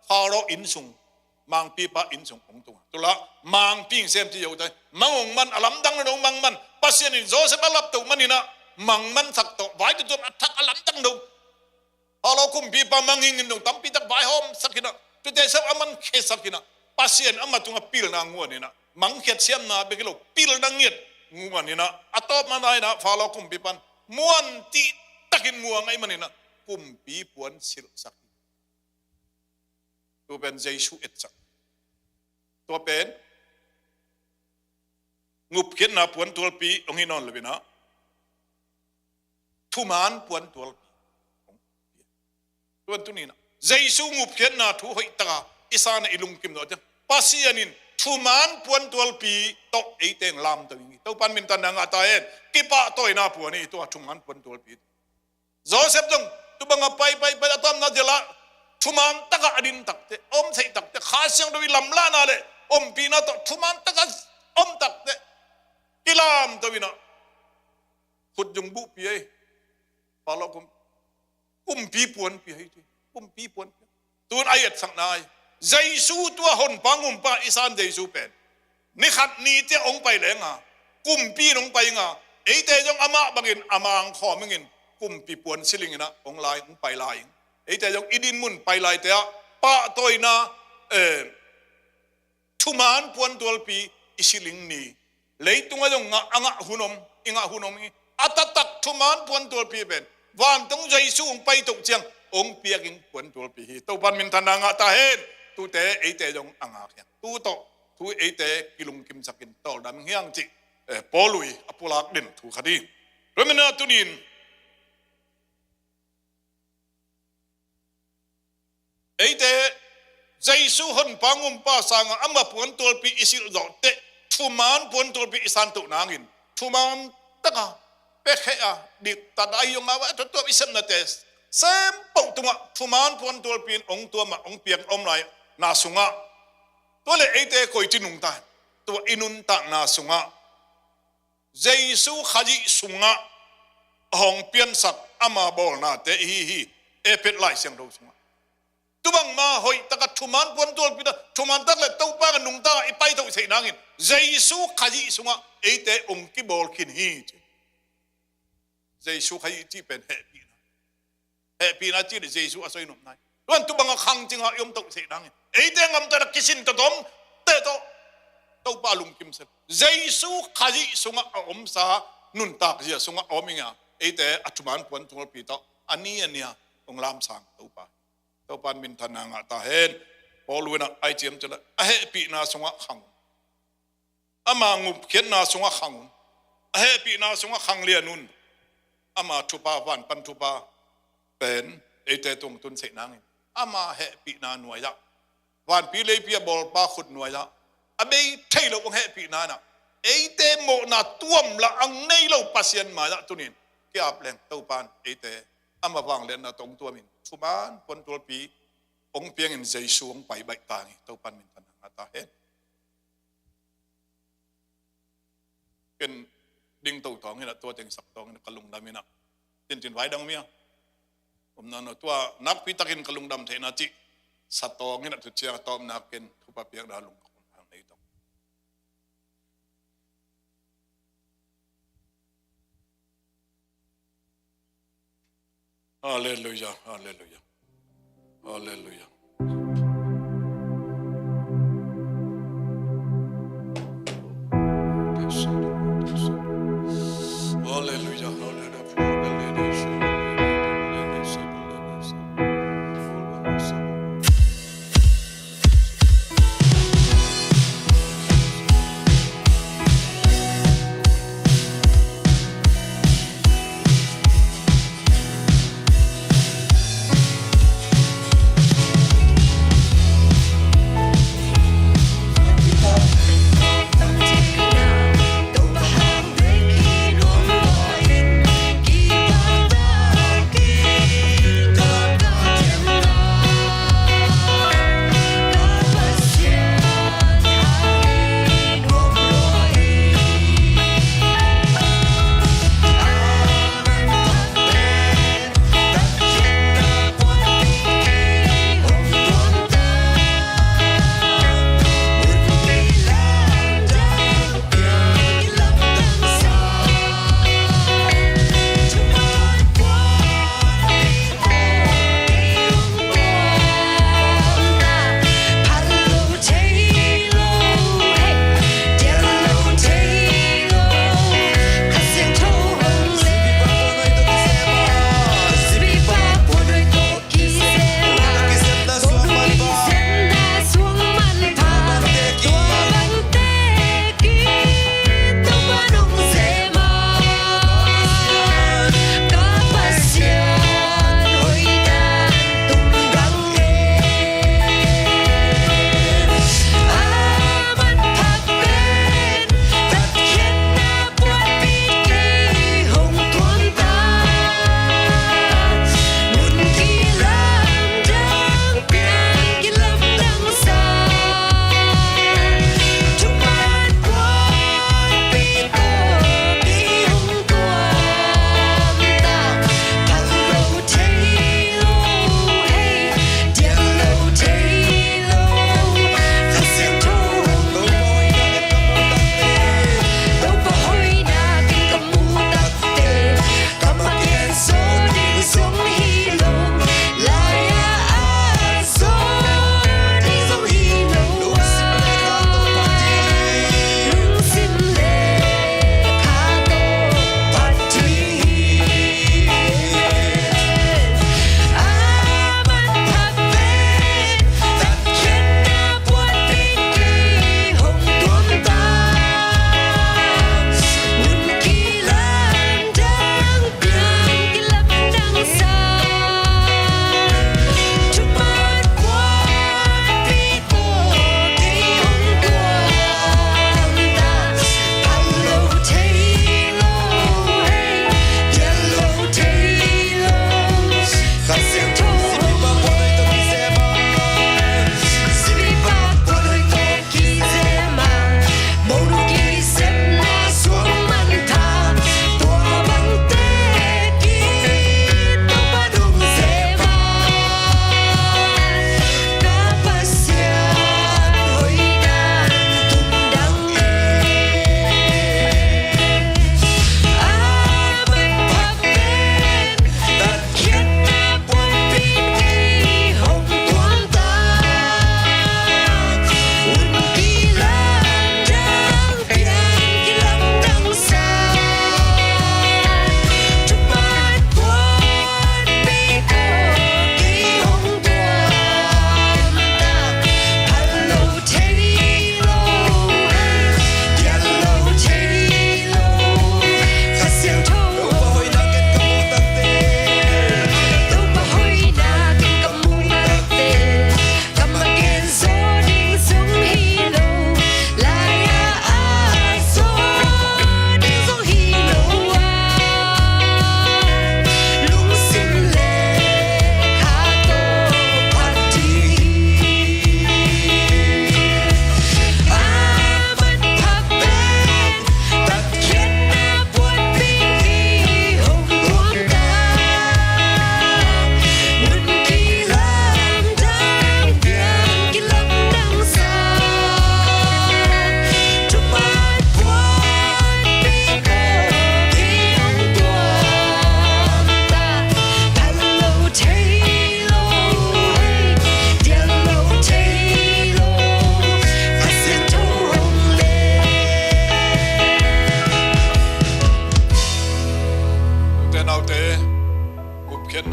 Pharaoh inn sung mangpipa inn sung hong tunga tula mangpi ing sem ci yote mang hong man a lamdang deuhin hong mang man Pasian in Joseph a laptoh maninah mang mansak tawh vai tutuam a thak a lamdang deuh Pharaoh kumpipa manging in dong tampi tak vaihawm sakinah tute sep a man khe sakinah Pasian ama tungah pilna nguaninah mangkhiat siamna bek hi lo pilna ngiat nguaninah a tawpna inah Pharaoh kumpipan muan tih takin muang ahi maninah kumpi puan silhsak hi. Tu pen Jesu etsak tua pen ngupkhiatna puan tualpi hong hi nawn lo inah thuman puan tualpi. Tuan tuninah Jesu ngupkhiatna thu hoih taka i sana i lungkim zawh ciang Pasian in thuman puan tualpi tawh eite lamto ing hi. Topan mintanna ngah ta hen. Kipahtawina puan hi tua thuman puan tualpi. Joseph zong tubanga pai pai pai a tamna zela thuman taka a din takte om theih takte Kha Siangtho i lamlahna le ompihna tawh thuman taka om takte kilamto inah khut zung buhpi ei. Pharaoh kum kumpi puanpi hei ti kumpi puanpi tun a etsakna ai. Jesu tua honpa ngumpa i san Jesu pen ni khat ni tia ong pai lenga kumpi in ong pai inga eite zong amah bangin a mang khawm ingin kumpi puan silinginah ong lai ong pai lai ing. Eite zong i din mun pai lai tia pahtawina eh, thuman puan tualpi i siling ni. Leitungah zong ngah a ngah hun om i ngah hun om i a taktak thuman puan tualpi pen vantong Jesu ong paitoh ciang ong piaking puan tualpi hi. Topan mintanna ngah ta hen. Tute eite zong a ngak hiang tu tawh thu eite kilungkimsakin tawldam hiang cih eh, Paul ui a pulak den thu khat hi. Romina tunin eite Jesu honpa ngumpa sanga ama puan tualpi i silh zawh teh thuman puan tualpi i santoh nangin thuman taka pekheha diktat a hiong a va tuatuap i sepnate sempoh tungah thuman puan tualpi in ong tuamah ong piak om lai na sungah tuale eite koici nungta tua i nuntakna sungah Jesu Khazih sungah a hong piansak ama bawlnate ihi hi. Ephet Lai Siangtho sungah tubangma hoih taka thuman puan tualpina thuman tak le Topa ka nungta i paitoh theih nangin Jesu Khazih sungah eite ong kibawl khin hi ci. Jesu Khazih cih pen hehpihna hehpihna cih le Jesu a soi nopna hi. Tuan tubanga khangcinga i om toh theih nangin eite ngamtana kisin tatom teh tawh Topa lungkim sel Jesu Khazih sungah a omsa nuntak zia sungah a om inga eite a thuman puan tualpi tawh a ni a nia ong lamsang Topa. Topan minthanna ngah ta hen. Paul unah ai ciam cila a hehpihna sungah khang un ama ngupkhiatna sungah khang un a hehpihna sungah khang lian un Ama thupha, van pan thupha pen eite tung tun theih nangin ama hehpihna nuai-ah, vanpi leipi a bawlpa khut nuai-ah a bei thei lo hong hehpihna inah eite mawhna tuam lah a nei lo Pasian mai-ah tunin ki-ap leng Topan eite ama vangliatna tawh hong tuamin thuman puantualpi hong piangin Jesu hong pai baih ta hi. Topan minthanna ngah ta hen. Ken ding to tawng inah tua teng sak tawng inah ka lungdam inah tintin vai dang mia om na no tua nakpi takin ka lungdam theihna cih sa tawng inah tu ciang a tawpna ken thupha piakna lung ka kum hang nei tawng. Halleluia, halleluia, halleluia. Halleluia, halleluia.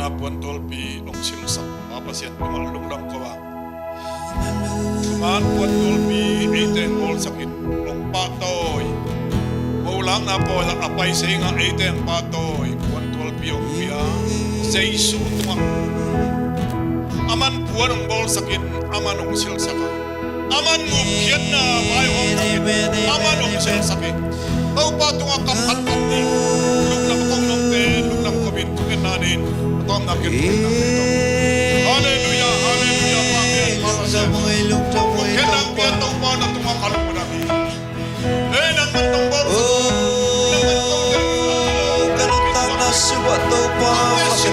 Puantualpi hong silhsak Pa Pasian tungah lungdam ko a, thuman puantualpi eite hong bawlsakin hong pahtawi, molakna pawi ah a paisei ngah eite hong pahtawi puantualpi hong pia Jesu tungah, aman puan hong bawlsakin aman hong silhsak a, aman gupkhiatna vaihawm takin aman hong silhsak hi. Topa tungah kam khat kam nih lungdam kong nomte lungdam ko in, thungetna nei in, a tawpna ken thungetna nei in. Halleluiah, halleluiah, Pa Pasian. Gupkhiatna pia Topa, na tungah ka lungdam hi. Ei, nangman nong bawl ka nuntakna sungah Topa, ka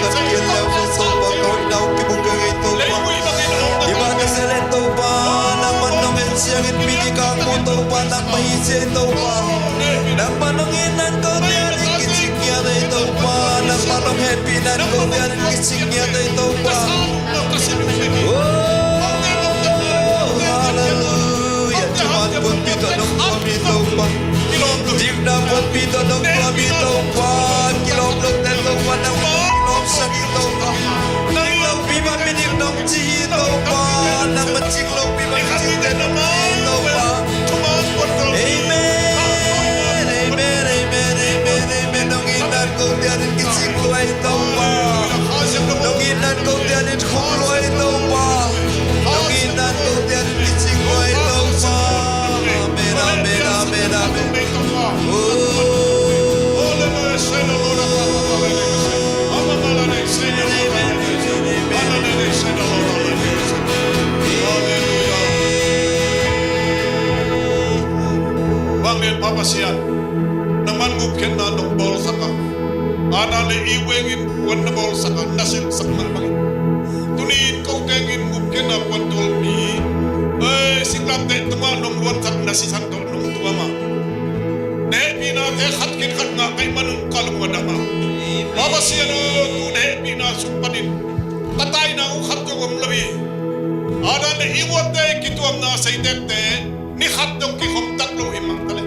na kien leu Topa, ka hoihna hong kibung kei Topa. Hih bang ka sia leh Topa, nangman nong en siangin mi nih ka mu Topa, nangmah hi ci Topa. Nangman nong itna in kote ading kicing ngiat ei Topa, nangman nong hehpihna in kote ading kicing ngiat ei Topa. Oh, halleluiah. Thuman puanpi tawh nong tuam hi Topa. Dikna puanpi tawh nong tuam hi Topa. Kilawm lote Topa, nangmah kilawmsak hi Topa. Ding lopi bang mi ding nong ci hi Topa. Nangmah cing lopi bang mi cingte nong ci hi Topa. Amen, amen, amen, amen, amen. Nong itna in kote ading kicing lua hi Topa. Nong itna in kote ading khum lua hi Topa. Nong itna in kote ading kicing lua hi Topa. Amen, amen, amen, amen. Oh. Bang lian Pa Pasian, nangman gupkhiatna nong bawlsak a, a na le i wengin puan na bawlsak a, na silhsak mah bangin tuni in ko tengin gupkhiatna puantualpi, ei, singlamteh tungah nong luansak na sisan tawh nong tuam a, na hehpihnate khat khit khat ngah ka hih manun ka lung a dam a. Pa Pasian aw, tu na hehpihna sung panin ka taina uh khat zong om lo hi. A dan le i uatte kituamna seitekte ni khat dong kikhom tak lo hi mah ta leh,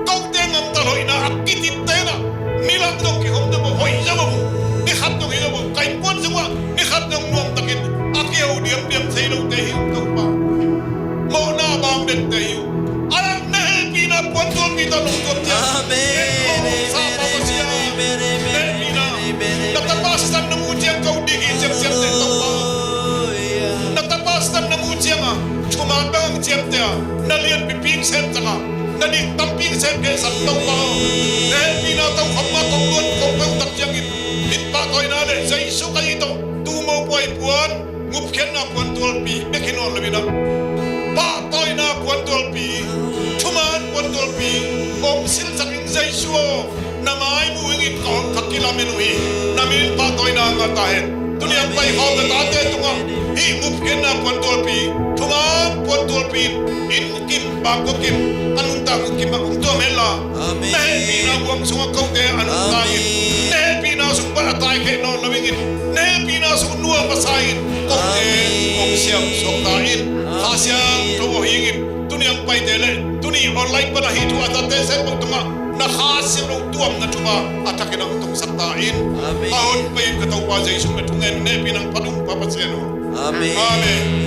kote ngamtal hoihna a kitipte na ni lam dong kikhom dong hoih zo a mu, ni khat dong hi lo a mu, ka innkuan sungah ni khat dong nuamtakin a kiho diamdiam thei lote hi uh Topa. Mawhna a bang dente hi uh. A na hehpihna puantualpi tawh nong tuam ciang, amen, amen, amen, amen, amen, amen. Na tapa sisan na mu ciang ko dik hi ciamciamte Topa. Na tapa sisan na mu ciang a thuman bang hong ciamteh a, na lianpi pingsem tak a, na dik tampi sem khehsak Topa. Na hehpihna tokhom mah kong luan kong peuh tak ciangin, hih pahtawina le Jesu Khazih tawh tu mopawi puan, gupkhiatna puantualpi bek hi nawn lo in ah, pahtawina puantualpi, thuman puantualpi hong silhsak in Jesu aw, na mai mu ingin ka hong thak kilamen uh hi. Na min pahtawina ngah ta hen. Tuni a pai khawm na tate tungah hih gupkhiatna puantualpi, thuman puantualpi in inn kim, bangkua kim, a nuntak kim ah hong tuam hen la. Amen. Na hehpihna buang sungah kote a nuntak in, amen, na hehpihna sung pan a taikheh nawn lo ingin, na hehpihna sung nuam a sa in kote, amen, hong siam suak ta in. Amen. Kha Siangtho aw hi ingin, tuni a paite le tuni online pan a hih thu a tate sem pawl tungah na Kha Siangtho tuamna thupha a thakin hong tungsak ta in. Amen. A hon pai in ka Topa Jesu, na thungen in hehpihna hong phat ung Pa Pasian aw. Amen. Amen.